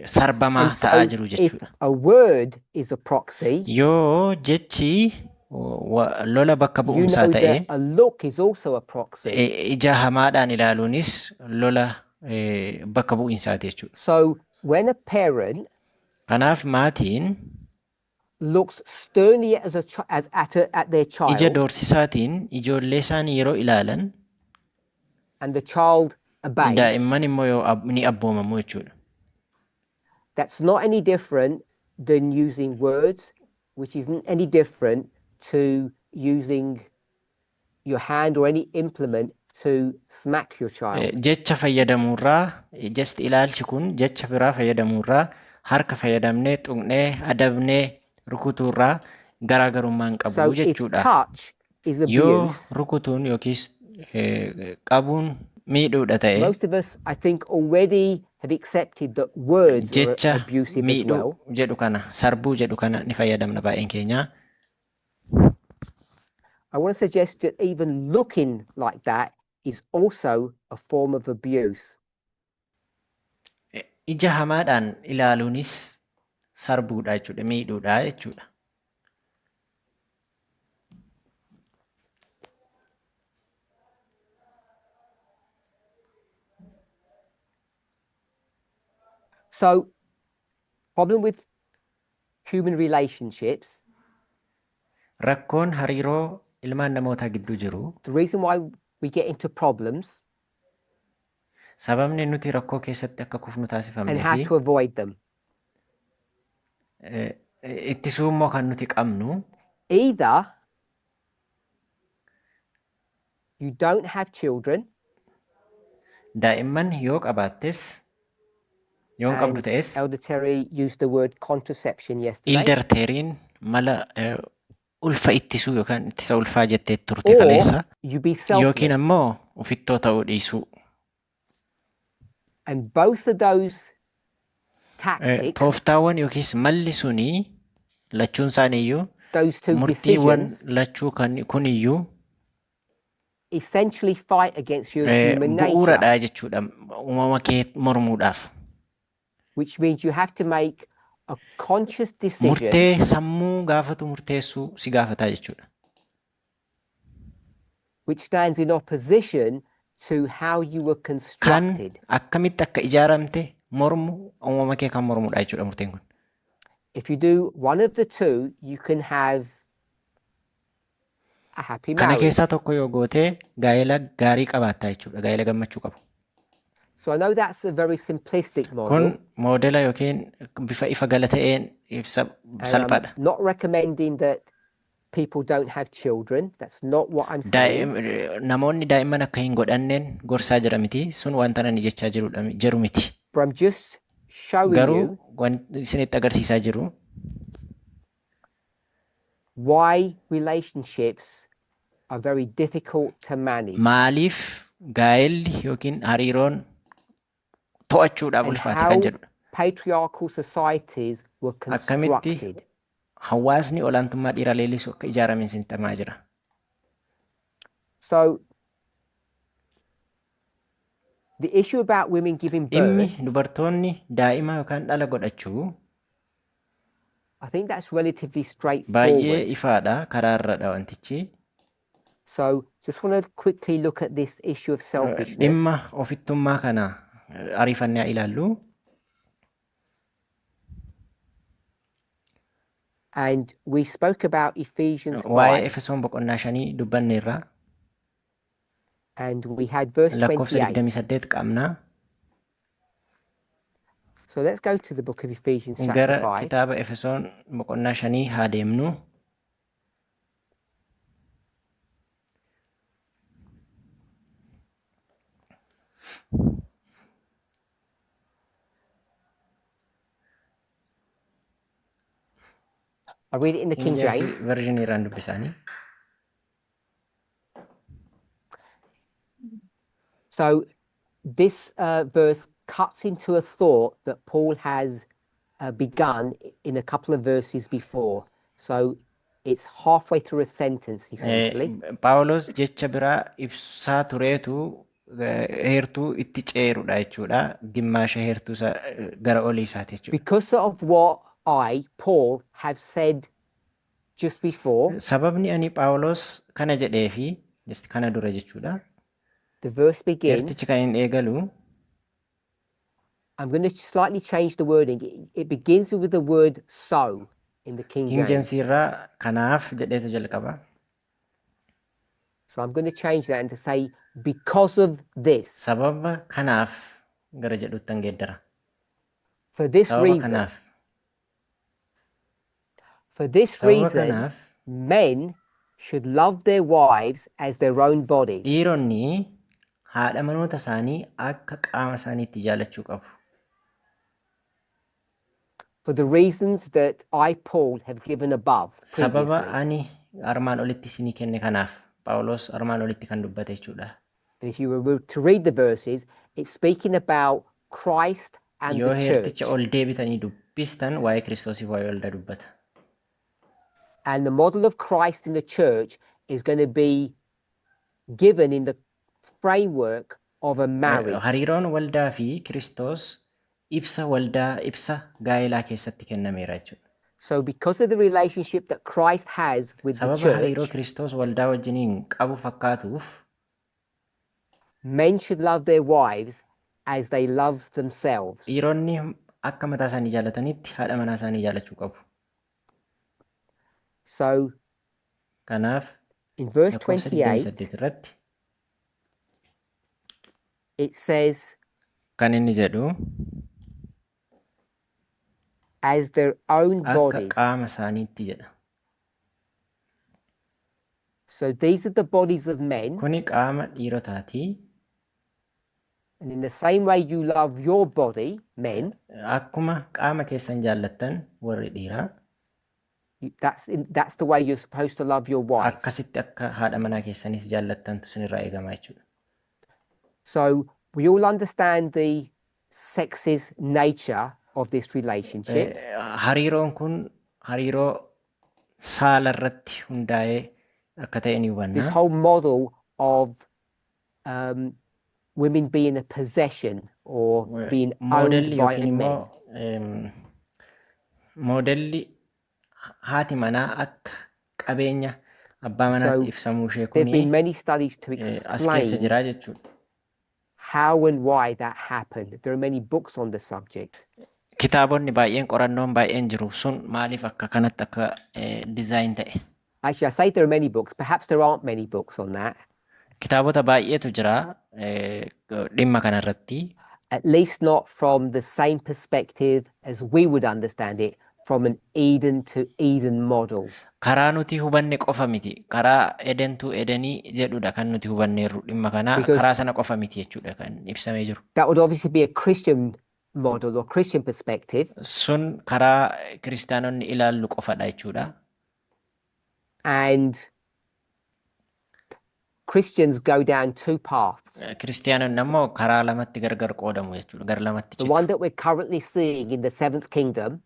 sarbamaa And ta'aa so jiru if jechuudha. a word is a proxy, Yoo jechi lola bakka you bu'umsaa know ta'e, that a look is also a proxy. Ija hamaadhaan ilaaluunis lola bakka bu'iinsaati jechuudha. So when a parent Kanaaf maatiin looks sternly as a chi- as at, a, at their ija child doorsisaatiin ijoollee isaanii yeroo ilaalan, and the child obeys, daa'imman immoo yoo ni abboomamu jechuudha. That's not any different than using words, which isn't any different to using your hand or any implement to smack your child. Jecha fayyadamuurraa, just ilaalchi kun jecha biraa fayyadamuurraa, harka fayyadamnee tuqnee adabnee rukutuurraa garaagarummaa hin qabu So if jechuudha. Touch is Yoo abuse, rukutuun yookiis qabuun miidhuudha ta'e, most of us, I think, already have accepted that words are jecha abusive as miidhuu well. Jedhu kana, sarbuu jedhu kana ni fayyadamna baay'een keenya. I want to suggest that even looking like that is also a form of abuse. Ija hamaadhaan ilaaluunis sarbuudha jechuudha, miidhuudha jechuudha. So, problem with human relationships, Rakkoon hariiroo ilmaan namootaa gidduu jiru, the reason why we get into problems sababni nuti rakkoo keessatti akka kufnu and taasifamnee how fi to avoid them. Ittisuu immoo kan nuti qabnu, Either you don't have children, daa'imman yoo qabaattes, yoo hin qabdu and ta'es, Elder Terry used the word contraception yesterday, Elder Terry'n mala ulfa ittisuu yookaan ittisa ulfaa jettee turte or kaleessa, you be yookiin selfless. ammoo ofittoo ta'uu dhiisuu. And both of those tactics, Tooftaawwan yookiis malli sunii lachuun isaaniiyyuu, those two murtiiwwan decisions, lachuu kan kuniyyuu essentially fight against your human nature, bu'uuradha jechuudha uumama kee mormuudhaaf. which means you have to make a conscious decision Murtee sammuu gaafatu murteessuu si gaafataa jechuudha. which stands in opposition to how you were Kan constructed. akkamitti akka ijaaramte mormu, uumama kee kan mormudha jechuudha murteen kun. If you do one of the two, you can have a happy Kana marriage. keessaa tokko yoo gootee gaa'ela gaarii qabaattaa jechuudha. Gaa'ela gammachuu qabu. So I know that's a very simplistic Kun model, moodela yookiin bifa ifa gala ta'een ibsa and I'm salphaadha. not recommending that people don't have children. That's not what I'm saying. Namoonni daa'imman akka hin godhanneen gorsaa jira miti. Sun wanta ani jechaa jiru miti. But I'm just showing Garuu you wanti isinitti agarsiisaa jiru why relationships are very difficult to manage maaliif gaa'elli yookiin hariiroon to'achuudhaaf and ulfaate kan how jedhudha. patriarchal societies were Akkamitti constructed. hawaasni olaantummaa dhiiraa leellisu akka ijaarame isinitti himaa jira. So the issue about women giving Dhimmi birth, dubartoonni daa'ima yookaan dhala godhachuu I think that's relatively baay'ee straightforward. ifaadha, karaarradha wantichi. So just want to quickly look at this issue of selfishness. Dhimma ofittummaa kana ariifannee haa ilaallu. And we spoke about Ephesians Waa'ee 5 Efesoon boqonnaa 5 dubbanneerra. And we had verse Lakkoofsa 28. 28 qabna. So let's go to the book of Ephesians chapter Gara 5. kitaaba Efesoon boqonnaa 5 haa deemnu. I read it in the King King James James. Version irraan dubbisaanii. So this verse cuts into a thought that Paul has begun in a couple of verses before. So it's halfway through a sentence, essentially. Phaawulos jecha biraa ibsaa tureetu heertuu itti ceerudha jechuudha. Gimmaasha heertuu isaa gara olii isaati jechuudha. Because of what I, Paul, have said just before, Sababni ani Phaawulos kana jedhee fi just kana dura jechuudha. the verse begins. Heertichi kan inni eegalu I'm going to slightly change the wording. It begins with the word "so" in the King King James James. Irraa kanaaf jedheetu jalqaba. So I'm going to change that and to say, "Because of this," Sababa kanaaf gara jedhutti an geeddara. for this Sababa reason, kanaaf. for this Sababa reason, kanaaf men should love their wives as their own bodies. Dhiironni haadha manoota isaanii akka qaama isaaniitti jaalachuu qabu. For the reasons that I, Paul, have given above Sababa previously. ani armaan olitti isinii kenne kanaaf, Phaawulos armaan olitti kan dubbate jechuudha. And if you were to read the verses, it's speaking about Christ and Yoo the heerticha church. Ol deebitanii dubbistan waa'ee Kiristoosiif waa'ee waldaa dubbata. And the model of Christ in the church is going to be given in the framework of a marriage. Hariiroon waldaa fi Kiristoos Ibsa waldaa, ibsa gaa'elaa keessatti kennameera jechuudha. So, because of the relationship that Christ has with the Sababa hariiroo church, Kiristoos waldaa wajjiniin qabu fakkaatuuf, men should love their wives as they love themselves. Dhiironni akka mataa isaanii jaallatanitti haadha manaa isaanii jaallachuu qabu. So, Kanaaf in verse lakkoofsa 28, 28 irratti it says, kan inni jedhu as their own akka bodies. qaama isaaniitti jedha. So, these are the bodies of men. Kuni qaama dhiirotaati. And in the same way you love your body, men, Akkuma qaama keessan jaallattan, warri dhiiraa, that's the way you're supposed to love your wife. akkasitti akka haadha manaa keessanis jaallattantu isinirraa eegama jechuudha. So we all understand the sexist nature of this relationship. Hariiroon kun hariiroo saala irratti hundaa'ee akka ta'e ni This hubanna. whole model of women being a possession or being owned Moodelli by yookiin men. Immoo moodelli haati manaa akka qabeenya abbaa manaatti So ibsamuu ishee there've kuni been many studies to as keessa explain jira jechuudha. how and why that happened. There are many books on the subject. Kitaabonni baay'een, qorannoon baay'een jiru sun maaliif akka kanatti akka design ta'e. Actually, I say there are many books. Perhaps there aren't many books on that. Kitaabota baay'eetu jira dhimma kanarratti. At least not from the same perspective as we would understand it, from an Eden to Eden model. Karaa nuti hubanne qofa miti. Karaa Eden to Edenii jedhudha kan nuti hubanneerru dhimma kanaa. Because Karaa sana qofa miti jechuudha kan ibsamee jiru. that would obviously be a Christian model or Christian perspective. Sun karaa kiristaanonni ilaallu qofadha jechuudha. And Christians go down two paths. Kiristaanonni ammoo karaa lamatti gargar qoodamu jechuudha. Gar lamatti The one citu. that we're currently seeing in the seventh kingdom,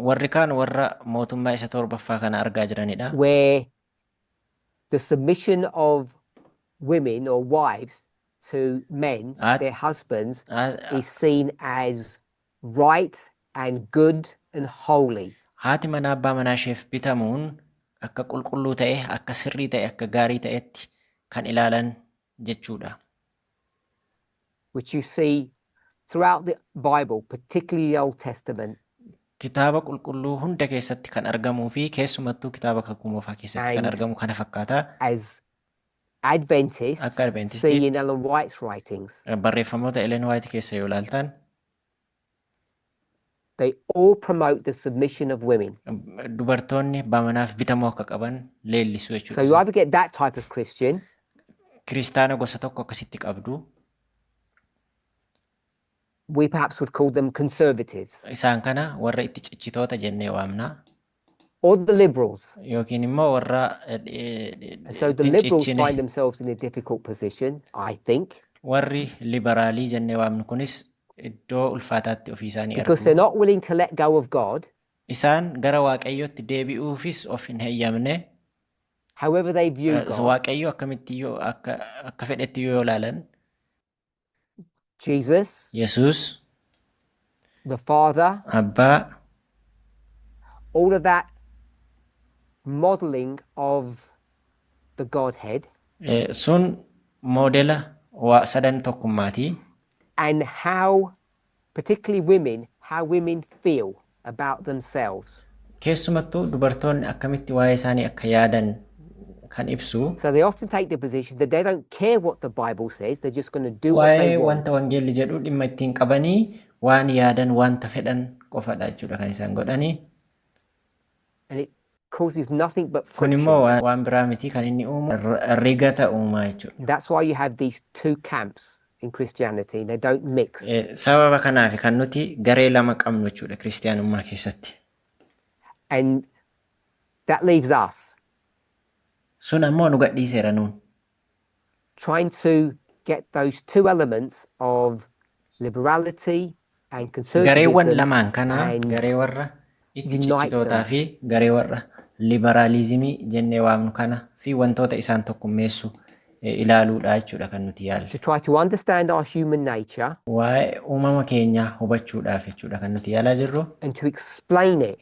Warri kaan warra mootummaa isa torbaffaa kana argaa jiranidha. where the submission of women or wives to men, their husbands, is seen as right and good and holy. Haati manaa abbaa manaa isheef bitamuun akka qulqulluu ta'e, akka sirrii ta'e, akka gaarii ta'etti kan ilaalan jechuudha. Which you see throughout the Bible, particularly the Old Testament. Kitaaba qulqulluu hunda keessatti kan argamuu fi keessumattuu kitaaba Kakuu Moofaa keessatti kan And argamu kana fakkaata. as Adventists Akka see in Adventistiitti Ellen White's writings, barreeffamoota Ellen White keessa yoo ilaaltan, they all promote the submission of women. dubartoonni abbaa manaaf bitamuu akka qaban leellisu So jechuudha you isaan. either get that type of Christian, Kiristaana gosa tokko akkasitti qabdu. We perhaps would call them conservatives, Isaan kana warra itti cichitoota jennee waamna. or the liberals. Yookiin immoo warra And so the ittiin liberals cichine. find themselves in a difficult position, I think, Warri liberaalii jennee waamnu kunis iddoo ulfaataatti ofii isaanii because argu. they're not willing to let go of God, Isaan gara Waaqayyootti deebi'uufis of hin heeyyamne. however they view God. Waaqayyo akkamitti yoo akka fedhetti yoo ilaalan, Jesus, Yesuus, the Father, Abbaa, all of that modeling of the Godhead, sun moodela waa sadan tokkummaati. and how, particularly women, how women feel about themselves. Keessumattuu dubartoonni akkamitti waa'ee isaanii akka yaadan kan ibsu. So they often take the position that they don't care what the Bible says, they're just going to do what they Waa'ee want. wanta wangeelli jedhu dhimma ittiin qabanii, waan yaadan, wanta fedhan qofadha jechuudha kan isaan godhanii. And it causes nothing but Kun friction. immoo waan biraa miti kan inni uumu, rigata uumaa jechuudha. And that's why you have these two camps in Christianity, and they don't mix. Sababa kanaaf kan nuti garee lama qabnu jechuudha kiristaanummaa keessatti. And that leaves us Sun ammoo nu gadhiiseera nuun. trying to get those two elements of liberality and Gareewwan conservatism lamaan kanaa, and garee warra itti unite cichitootaa them. fi garee warra liberaalizimii jennee waamnu kana fi wantoota isaan tokkummeessu ilaaluudha jechuudha kan nuti yaalle. To try to understand our human nature Waa'ee uumama keenyaa hubachuudhaaf jechuudha kan nuti yaalaa jirru. And to explain it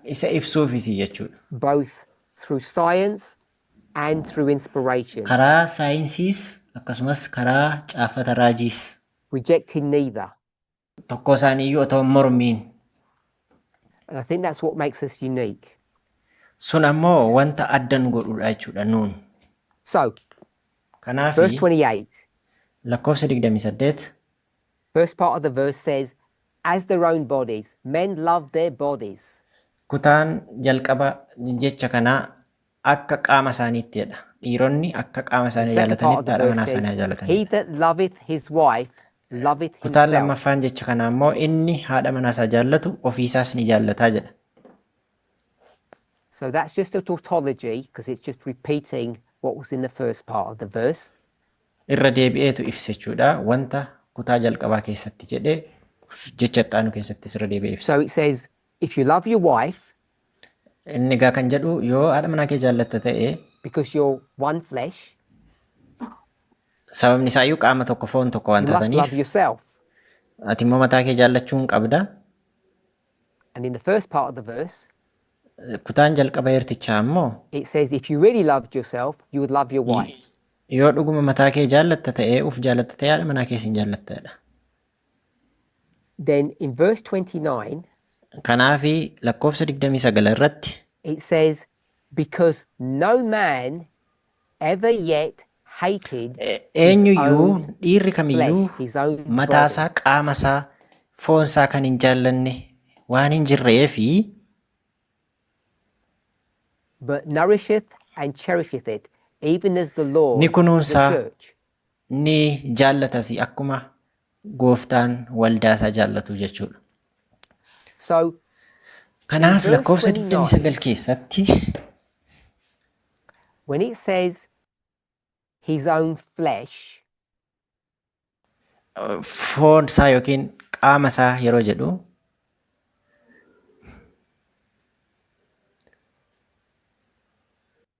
Isa ibsuufis jechuudha. Both through science and through inspiration, Karaa saayinsiis akkasumas karaa caafata raajiis rejecting neither. Tokko isaaniiyyuu otoo hin mormiin. And I think that's what makes us unique. Sun ammoo wanta adda nu godhudha jechuudha nuun. So, Kanaafi verse 28, lakkoofsa 28 first part of the verse says, "As their own bodies, men love their bodies." Kutaan jalqaba jecha kanaa akka qaama isaaniitti jedha. Dhiironni akka qaama The isaanii second part of jaallatanitti the haadha verse manaa says, isaanii "He jaalatanidha. That loveth his wife loveth Kutaan himself." lammaffaan jecha kanaa immoo inni haadha manaa isaa jaallatu ofiisaas ni jaallataa jedha. So that's just a tautology because it's just repeating what was in the first part of the verse. Irra deebi'eetu ibsa jechuudha. Wanta kutaa jalqabaa keessatti jedhee jecha itti aanu keessattis irra deebi'ee ibsa. So it says, if you love your wife, Inni egaa kan jedhu yoo haadha manaa kee jaallatta ta'e because you're one flesh, sababni isaayyuu qaama tokko foon tokko waan you must taataniif love yourself. Ati immoo mataa kee jaallachuu hin qabda. And in the first part of the verse, Kutaan jalqaba heertichaa immoo it says, if you really loved yourself, you would love your wife. Yoo dhuguma mataa kee jaallatta ta'e uf jaallatta ta'e haadha manaa kees hin jaallattadha. Then in verse 29, Kanaafi lakkoofsa 29 irratti it says, "Because no man ever yet hated his eenyuyyuu own dhiirri kamiyyuu flesh, his own body." mataasaa qaamasaa foonsaa kan hin jaallanne waan hin jirree fi but nourisheth and cherisheth it, even as the Lord ni the kunuunsaa church." ni jaallatas akkuma gooftaan waldaasaa jaallatu jechuudha. So in Kanaaf verse lakkoofsa 29, 29 keessatti when it says his own flesh, foon isaa yookiin qaama isaa yeroo jedhu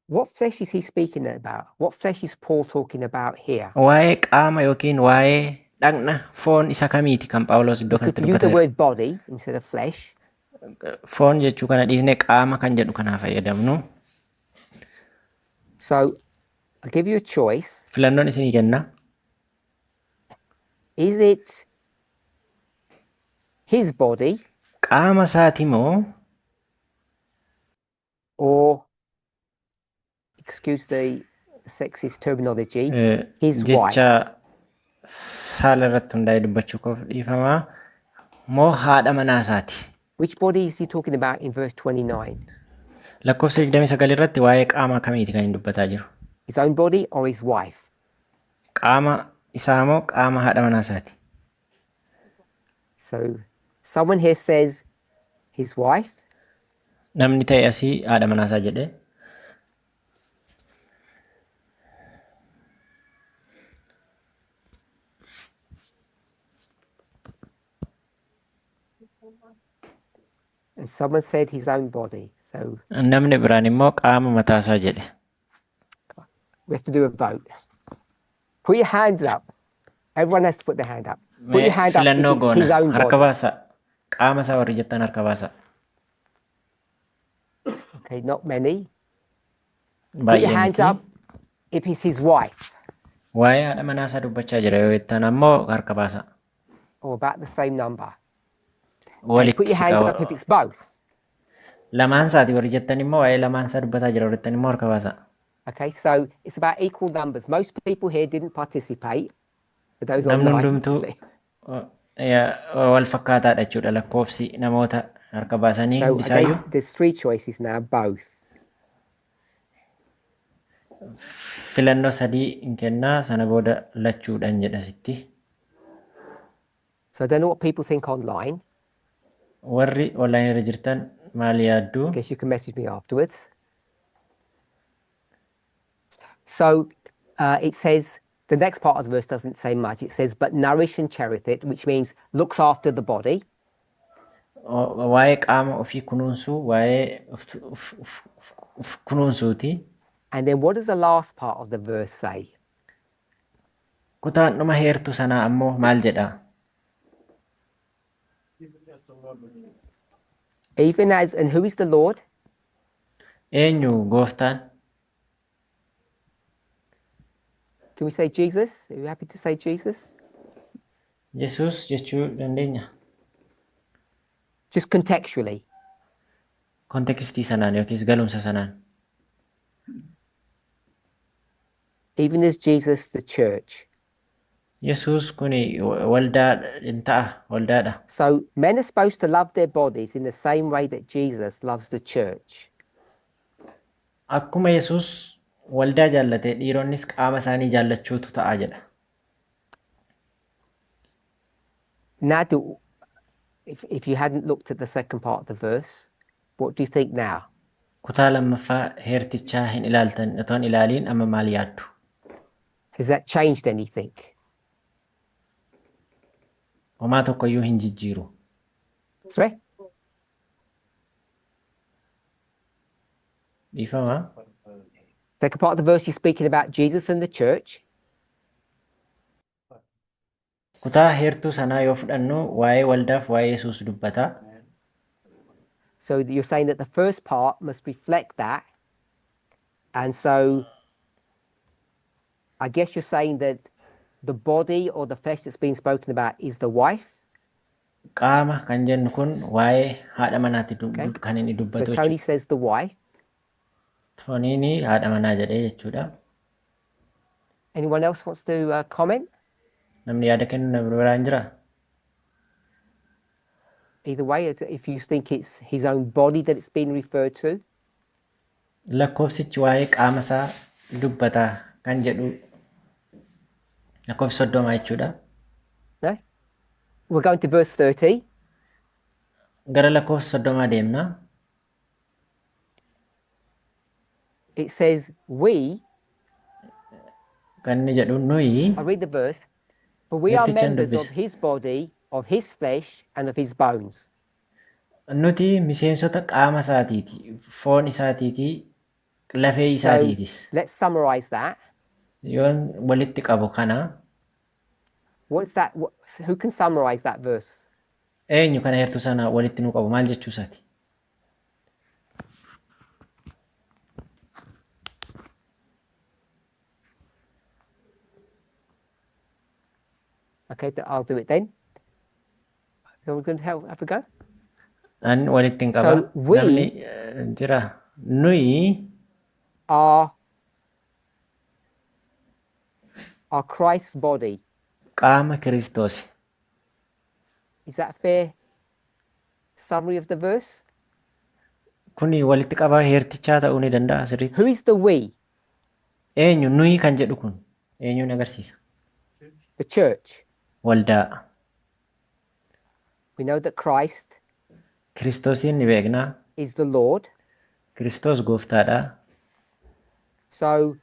what flesh is he speaking about? What flesh is Paul talking about here? Waa'ee qaama yookiin waa'ee dhaqna foon isa kamiiti kan Phaawulos iddoo We kanatti could use the dubbataa jiru? Word body instead of flesh. Foon jechuu kana dhiisnee qaama kan jedhu kanaa fayyadamnu. So I'll give you a choice. Filannoon isinii kenna. Is it his body Qaama isaati moo or, excuse the sexist terminology, his wife? Jecha saala irratti hundaa'ee dubbachuu koof dhiifamaa moo haadha manaa isaati? Which body is he talking about in verse 29? Lakkoofsa 29 irratti waa'ee qaama kamiiti kan inni dubbataa jiru? His own body or his wife? Qaama isaa moo qaama haadha manaa isaati? So someone here says his wife. Namni ta'e asii haadha manaa isaa jedhee. And someone said his own body. So Namni biraan immoo qaama mataa isaa jedhe. We have to do a vote. Put your hands up. Everyone has to put their hand up. Put Mee your hand up if filannoo it's goona. His own Harka body. baasaa. Qaama isaa warri jettan harka baasaa. Okay, not many. Put your Baay'ee hands miti. Up if it's his wife, Waa'ee haadha manaa isaa dubbachaa jira yoo jettan ammoo harka baasaa. Or about the same number. And put Walitti your hands siqa. Up if it's both. Lamaan isaati warri jettan immoo waa'ee lamaan isaa dubbataa jira warri jettan immoo harka baasaa. Okay, so it's about equal numbers. Most people here didn't participate. For those Namni online, hundumtuu obviously. Wal fakkaataadha jechuudha lakkoofsi namoota harka baasanii So hundi I gave, isaayyuu. There's three choices now, both. Filannoo sadii hin kennaa sana booda lachuudhaan jedha sitti. So I don't know what people think online. Warri online irra jirtan maal yaaddu? I guess you can message me afterwards. So it says, the next part of the verse doesn't say much. It says, "But nourish and cherish it," which means looks after the body. Waa'ee qaama ofii kunuunsuu, waa'ee of kunuunsuuti. And then what does the last part of the verse say? Kutaan dhuma heertuu sanaa ammoo maal jedha? Even as, and who is the Lord? Eenyu gooftaan? Can we say Jesus? Are you happy to say Jesus? Yesuus jechuu dandeenya. Just contextually. Kontekstii sanaan yookiis galumsa sanaan. Even as Jesus, the church. Yesuus kuni waldaa in ta'a, waldaadha. So men are supposed to love their bodies in the same way that Jesus loves the church. Akkuma Yesuus waldaa jaallate dhiironnis qaama isaanii jaallachuutu ta'a jedha. Now, if you hadn't looked at the second part of the verse, what do you think now? Kutaa lammaffaa heertichaa hin ilaaltan otoo hin ilaaliin amma maal yaaddu? Has that changed anything? Homaa tokkoyyuu hin jijjiiru. Sorry? Dhiifama. Second part of the verse, you're speaking about Jesus and the church. Kutaa heertuu sanaa yoo fudhannu waa'ee waldaaf waa'ee Yesuus dubbata. So you're saying that the first part must reflect that. And so I guess you're saying that the body or the flesh that's being spoken about is the wife. Qaama kan jennu kun waa'ee haadha manaati Okay. kan inni So dubbatu Tony jechuudha. says the wife. Toniin haadha manaa jedhee jechuudha. Anyone else wants to comment? Namni yaada kennu nama biraan jira? Either way, if you think it's his own body that it's being referred to. Lakkoofsichi waa'ee qaama isaa dubbata kan jedhu lakkoofsa 30 jechuudha. No? We're going to verse 30. Gara lakkoofsa 30 deemna. It says, we, Kan inni jedhu nuyi I read the verse, for we are heertichaan members of dubbisa. his body, of his flesh, and of his bones. Nuti miseensota qaama isaatiiti, foon isaatiiti, lafee So isaatiitis. let's summarize that. Yoon walitti qabu kana What's that? Who can summarize that verse? eenyu kana heertuu sana walitti nu qabu maal jechuu isaati? Okay, I'll do it then. Someone going to help have a go? An walitti hin qaba. So we Namni jira. Nuyi are Christ's body. qaama Kiristoos. Is that a fair summary of the verse? Kuni walitti qabaa heertichaa ta'uu ni danda'a sirriitti. Who is the we? Eenyu nuyi kan jedhu kun eenyuun agarsiisa? The church. Waldaa. We know that Christ Kiristoosiin ni beekna. is the Lord. Kiristoos gooftaadha. So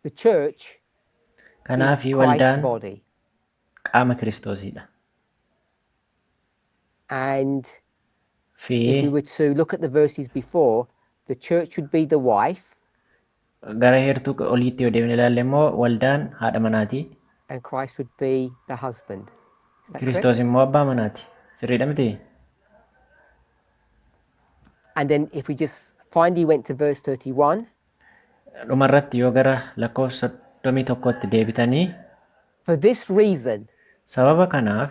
the church is Kanaafi Christ's waldaan body. qaama Kiristoosidha. And Fi if we were to look at the verses before, the church would be the wife gara heertuu oliitti yoo deemne ilaalle immoo waldaan haadha manaati. and Christ would be the husband. Is that correct? Kiristoos immoo abbaa manaati. Sirriidha miti? And then if we just finally went to verse 31, Dhumarratti yoo gara lakkoofsa 31tti deebitanii for this reason, sababa kanaaf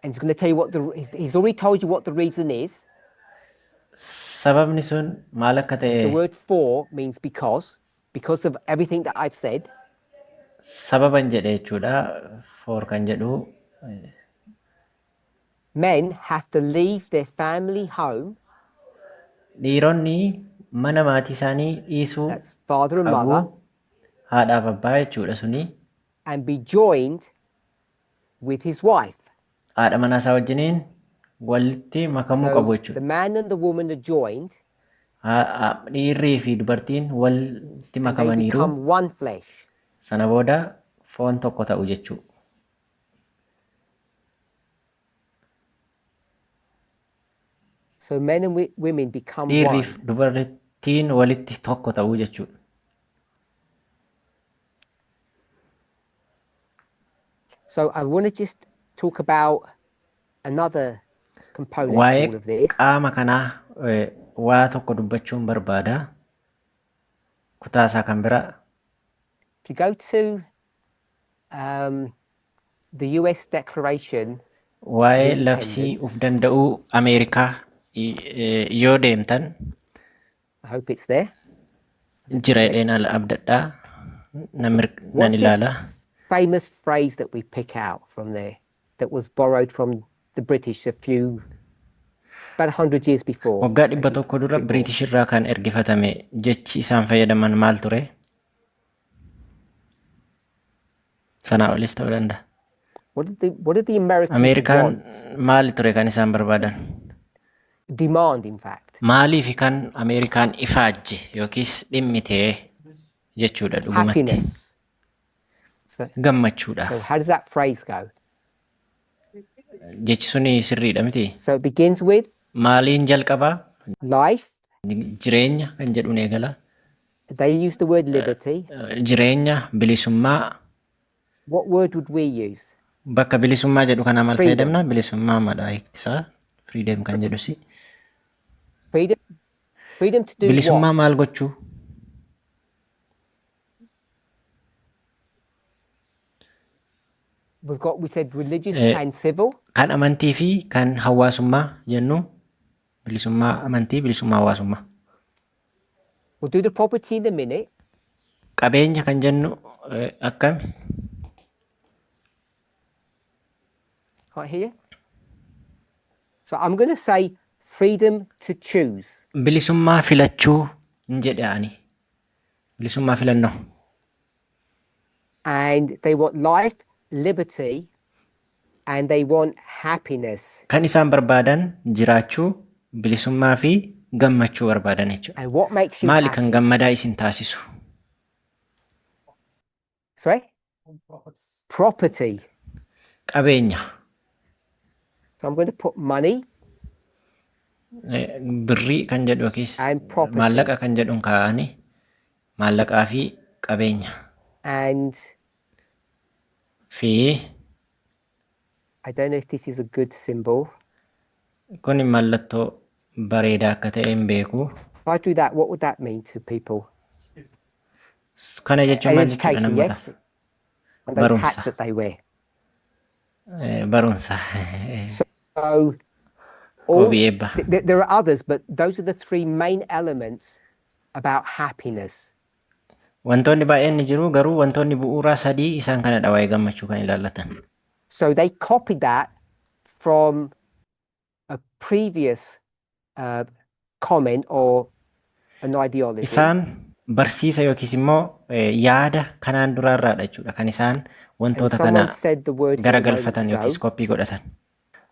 and he's going to tell you what he's already told you what the reason is. sababni sun maal akka The ta'e word for means because of everything that I've said. sababan jedhe jechuudha. For kan jedhu Men have to leave their family home, dhiironni mana maatii isaanii dhiisuu that's father and qabu mother, haadhaaf abbaa jechuudha suni and be joined with his wife. haadha manaa isaa wajjiniin walitti makamuu qabu So the jechuudha. man and the woman are joined Dhiirrii fi dubartiin walitti and they makamaniiru become one flesh. sana booda foon tokko ta'u So men and women become Dhiirriif one. Dubartiin walitti tokko ta'uu jechuudha. So I want to just talk about another component to Waa'ee all of this. qaama kanaa waa tokko dubbachuun barbaada. Kutaa isaa kan biraa. If you go to the US Declaration of Waa'ee labsii of Independence, danda'uu Ameerikaa yoo deemtan I hope it's there. Let me jira check. Jedheen ala abdadhaa nan nan What's this ilaala. Famous phrase that we pick out from there that was borrowed from the British a few, about 100 years before, Waggaa dhibba maybe tokko a dura bit more? Biriitish irraa kan ergifatame jechi isaan fayyadaman maal ture? Sanaa olis ta'uu danda'a. What did the Americans Ameerikaan want? Maali ture kan isaan barbaadan? Demand, in fact. Maaliif kan Ameerikaan ifaajje yookiis dhimmitee jechuudha dhugumatti. Happiness. So Gammachuudhaaf. how does that phrase go? Jechi suni sirriidha miti? So it begins with Maaliin jalqabaa? Life. Jireenya kan jedhuun eegala. They use the word liberty. Jireenya, bilisummaa. What word would we use? Bakka bilisummaa jedhu kana maal Freedom. Fayyadamna? Bilisummaa madha hiiktisaa. Freedom kan jedhusi. Freedom. Freedom to do Bilisummaa what? Maal gochuu? We said religious and civil. Kan amantii fi kan hawaasummaa jennu bilisummaa amantii, bilisummaa hawaasummaa. We'll do the property in a minute. Qabeenya kan jennu akkami? Right here. So I'm going to say freedom to choose. Bilisummaa filachuu hin jedhe ani. Bilisummaa filannoo. And they want life, liberty, and they want happiness. Kan isaan barbaadan jiraachuu, bilisummaa fi gammachuu barbaadan jechuudha. And what makes you Maali kan happy? Gammadaa isin taasisu? Sorry? Property. Qabeenya. So I'm going to put money Birrii kan jedhu yookiis and property. Maallaqa kan jedhuun kaa'anii maallaqaa fi qabeenya. And Fi I don't know if this is a good symbol. Kun mallattoo bareedaa akka ta'e hin beeku. If I do that, what would that mean to people? Kana jechuun An maal jechuudha education, namootaaf? yes? And those hats Barumsa. That they wear. Barumsa. So all Qoobii eebba. There are others, but those are the three main elements about happiness. Wantoonni baay'een ni jiru garuu wantoonni bu'uuraa sadii isaan kanadha waa'ee gammachuu kan ilaallatan. So they copied that from a previous comment or an ideology. Isaan barsiisa yookiis immoo yaada kanaan duraarraadha jechuudha kan isaan And wantoota kana someone said the word here a moment garagalfatan yookiis ago. Koppii godhatan.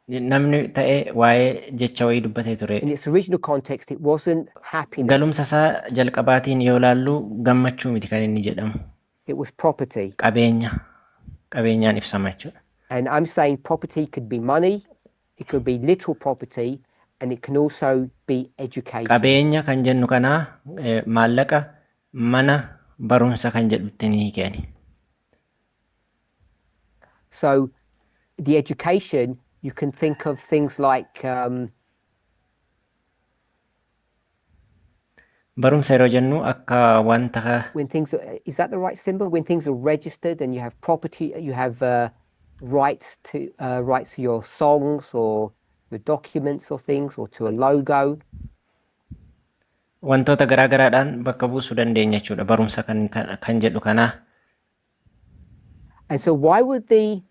Namni ta'ee waa'ee jecha wayii dubbatee ture. In its original context, it wasn't happiness, Galumsa isaa jalqabaatiin yoo laallu gammachuu miti kan inni jedhamu. It was property. Qabeenya. Qabeenyaan ibsama jechuudha. And I'm saying property could be money, it could be literal property, and it can also be education. Qabeenya kan jennu kanaa maallaqa, mana barumsa kan jedhutti ni hiikani. So the education, you can think of things like Barumsa yeroo jennu akka wanta when things are, is that the right symbol? When things are registered and you have property, you have rights to your songs or your documents or things or to a logo. Wantoota garaa garaadhaan bakka buusuu dandeenya jechuudha barumsa kan jedhu kanaa. And so why would the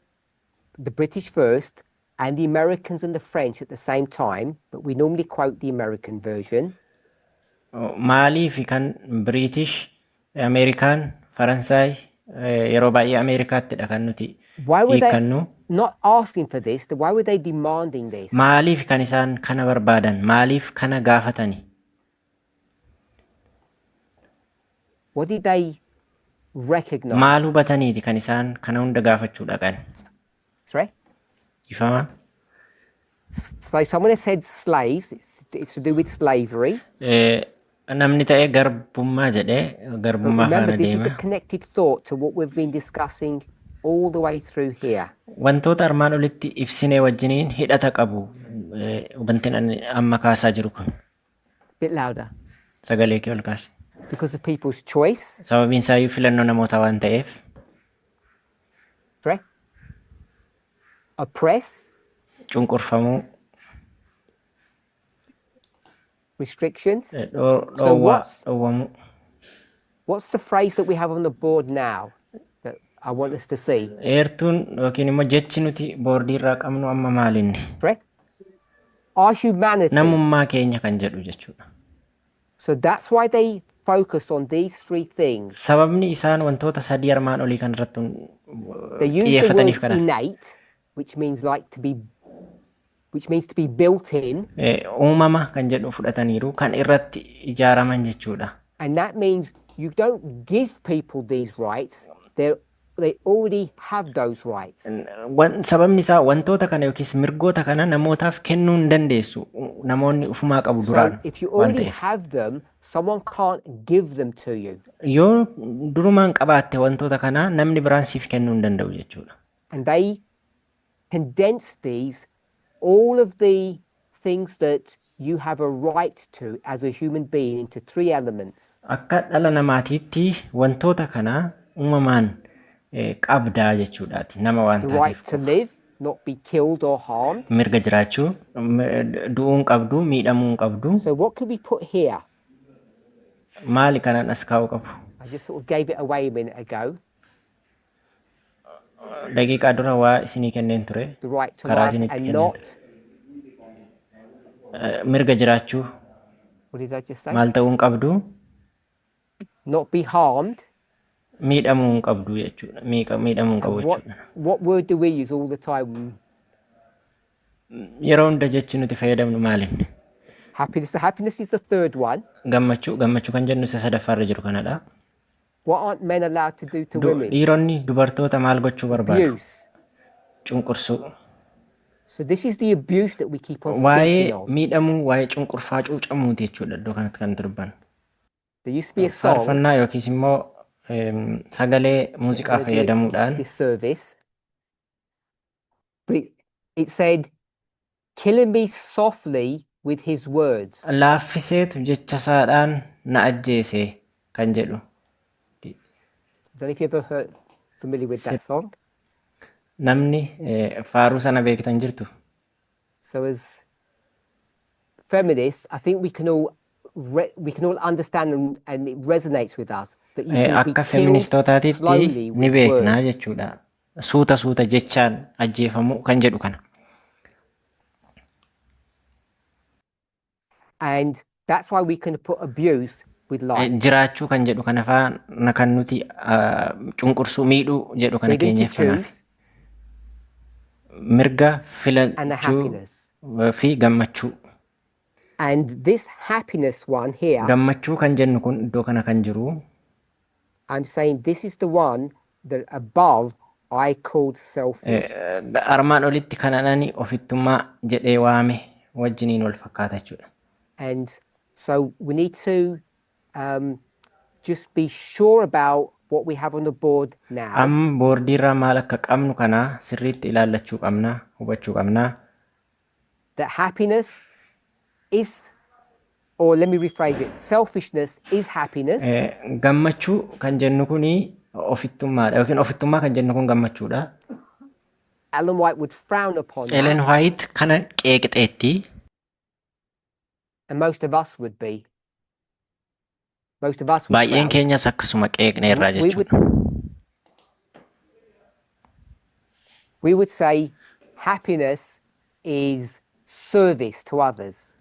British first and the Americans and the French at the same time, but we normally quote the American version, Maaliif kan Biriitish, Ameerikaan, Faransaay yeroo baay'ee Ameerikaattidha kan nuti why were they hiikkannu. Not asking for this? Why were they demanding this? Maaliif kan isaan kana barbaadan? Maaliif kana gaafatani? What did they recognize? Maal hubataniiti kan isaan kana hunda gaafachuu dhaqan? Sorry? Ifama? So someone has said slaves, it's to do with slavery. Namni ta'e garbummaa jedhee But garbummaa remember, faana this is deema. a connected thought to what we've been discussing all the way through here. Wantoota armaan olitti ibsinee wajjiniin hidhata qabu wanti ani amma kaasaa jiru kun. A bit louder. Sagalee kee ol kaase. Because of people's choice, Sababiin isaayyuu filannoo namootaa waan ta'eef right? Oppress, cunqurfamuu, restrictions. So dhoowwaa, dhowwamuu. What's the phrase that we have on the board now that I want us to see? Eertuun yookiin immoo jechi nuti boordii irraa qabnu amma maalinni? Right? Our humanity. Namummaa keenya kan jedhu jechuudha. So that's why they focused on these three things. Sababni isaan wantoota sadii armaan olii kan irratti They use the xiyyeeffataniif word kanaaf. Innate, which means to be built in, Uumama kan jedhu fudhataniiru kan irratti ijaaraman jechuudha. And that means you don't give people these rights; they already have those rights. Sababni isaa wantoota kana yookiis mirgoota kana namootaaf kennuu hin dandeessu. Namoonni ufumaa qabu So duraan if you waan already ta'eef. Have them, someone can't give them to you. Yoo durumaan qabaatte wantoota kana namni biraan siif kennuu hin danda'u jechuudha. And they condense these, all of the things that you have a right to as a human being, into three elements. Akka dhala namaatiitti wantoota kana uumamaan qabdaa jechuudhaati nama waan The taateef right to qofa. Live, not be killed or harmed. Mirga jiraachuu, du'uu hin qabdu, miidhamuu hin qabdu. So what could we put here? Maali kanan as kaa'uu qabu? I just sort of gave it away a minute ago. Daqiiqaa dura waa isinii kenneen ture. The right to Karaa life isinitti and kenneen not, ture. Mirga jiraachuu what did I just say? Maal ta'uu hin qabdu? Not be harmed. Miidhamuu hin qabdu jechuudha. Miidhamuu hin qabu And what jechuudha. What word do we use all the time? Yeroo hunda jechi nuti fayyadamnu maalin? Happiness. The happiness is the third one. Gammachuu, gammachuu kan jennu isa sadaffaarra jiru kanadha. What aren't men allowed to do to women? Dhiironni dubartoota maal gochuu barbaadu? Abuse. Cunqursuu. So this is the abuse that we keep on Waa'ee speaking of. miidhamuu, waa'ee cunqurfaa cuucamuuti jechuudha iddoo kanatti kan dubbannu. There used to be a song. Faarfannaa yookiis immoo sagalee muuziqaa I'm gonna do it fayyadamuudhaan this service. But it said, "Killing me softly with his words." Laaffiseetu jecha isaadhaan na ajjeese kan jedhu. I don't know if you ever heard familiar with that song. Namni faaruu sana beektan jirtu. So as feminists, I think we can all understand and it resonates with us that you can be Akka killed feministootaatitti slowly ni with beeknaa words. Jechuudha. Suuta suuta jechaan ajjeefamuu kan jedhu kana. And that's why we can put abuse with life. Jiraachuu kan jedhu kana faana kan nuti cunqursuu miidhuu jedhu kana Freedom to keenyeef kanaaf. Choose Mirga and the filachuu happiness. Fi gammachuu. And this happiness one here, Gammachuu kan jennu kun iddoo kana kan jiru I'm saying this is the one that above I called selfish. Armaan olitti kan ani ofittummaa jedhee waame wajjiniin wal fakkaata jechuudha. And so we need to just be sure about what we have on the board now. Amma boordiirraa maal akka qabnu kana sirriitti ilaallachuu qabna, hubachuu qabna. That happiness is, or let me rephrase it, selfishness is happiness. Gammachuu kan jennu kuni ofittummaadha yookiin ofittummaa kan jennu kun gammachuudha. Ellen White would frown upon that, Ellen White kana qeeqxeetti. And most of us would be. Most of us would Baay'een frown. Keenyas akkasuma qeeqneerra We would jechuudha. We would say happiness is service to others,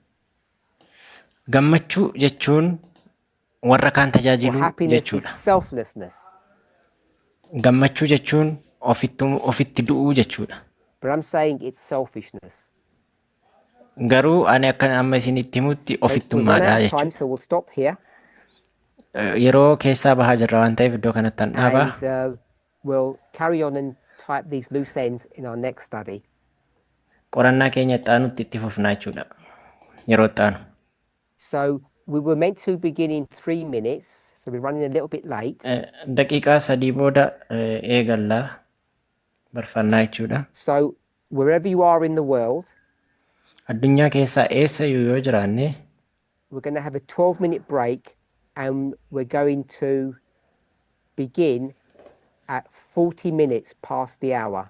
Gammachuu jechuun warra kaan or tajaajiluu happiness is jechuudha. Selflessness. Gammachuu jechuun ofitti du'uu jechuudha. But I'm saying it's selfishness. Garuu ani akka amma isinitti himutti Okay, we've run ofittummaadha out of time, jechuudha. so we'll stop here Yeroo keessaa bahaa jirra waan ta'eef iddoo kanatti an dhaaba. And we'll carry on and type these loose ends in our next study. Qorannaa keenya itti aanutti itti fufnaa jechuudha. Yeroo itti aanu. So we were meant to begin in 3 minutes, so we're running a little bit late. Daqiiqaa 3 booda eegallaa barfannaa jechuudha. So wherever you are in the world, Addunyaa keessaa eessayyuu yoo jiraanne, we're going to have a 12-minute break and we're going to begin at 40 minutes past the hour.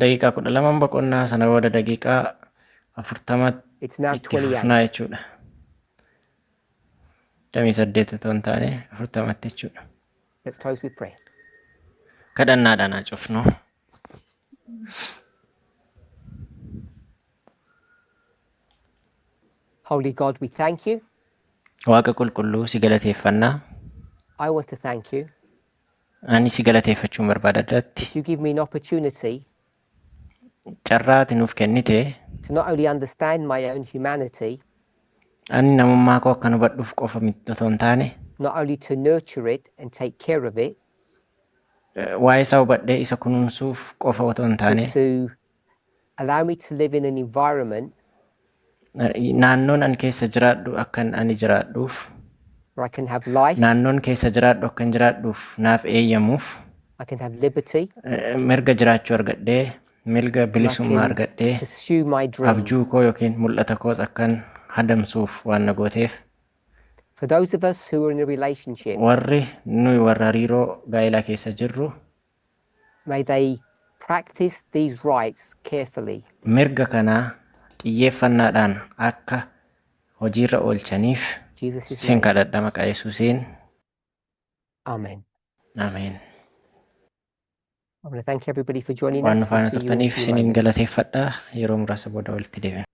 Daqiiqaa 12 boqonnaa, sana booda daqiiqaa 40 It's now itti fufnaa 28. jechuudha. 28 otoo hin taane 40tti jechuudha. Let's close with prayer. Kadhannaadhaan haa cufnu. Holy God, we thank you. Waaqa qulqulluu, si galateeffannaa. I want to thank you Ani si galateeffachuun barbaada addatti. that you give me an opportunity Carraa ati nuuf kennite to not only understand my own humanity, ani namummaa koo akkan hubadhuuf qofa miti otoo hin taane, not only to nurture it and take care of it, waa'ee isaa hubadhee isa kunuunsuuf qofa otoo hin taane, but to allow me to live in an environment naannoon ani keessa jiraadhu akkan ani jiraadhuuf, where I can have life, naannoon keessa jiraadhu akkan jiraadhuuf naaf eeyyamuuf, I can have liberty, mirga jiraachuu argadhee, mirga and I bilisummaa can argadhee, pursue my abjuu dreams. koo yookiin mul'ata koos akkan hadamsuuf waan na gooteef. For those of us who are in a relationship, Warri nuyi warra hariiroo gaa'elaa keessa jirru, may they practice these rights carefully. mirga kanaa xiyyeeffannaadhaan akka hojiirra oolchaniif Jesus' sin name. kadhadha maqaa Yesuusiin. Amen. Ameen. I want to thank everybody for joining Waan us. nu We'll faana see you in a turtaniif few isiniin moments. galateeffadha. Yeroo muraasa booda walitti deebina.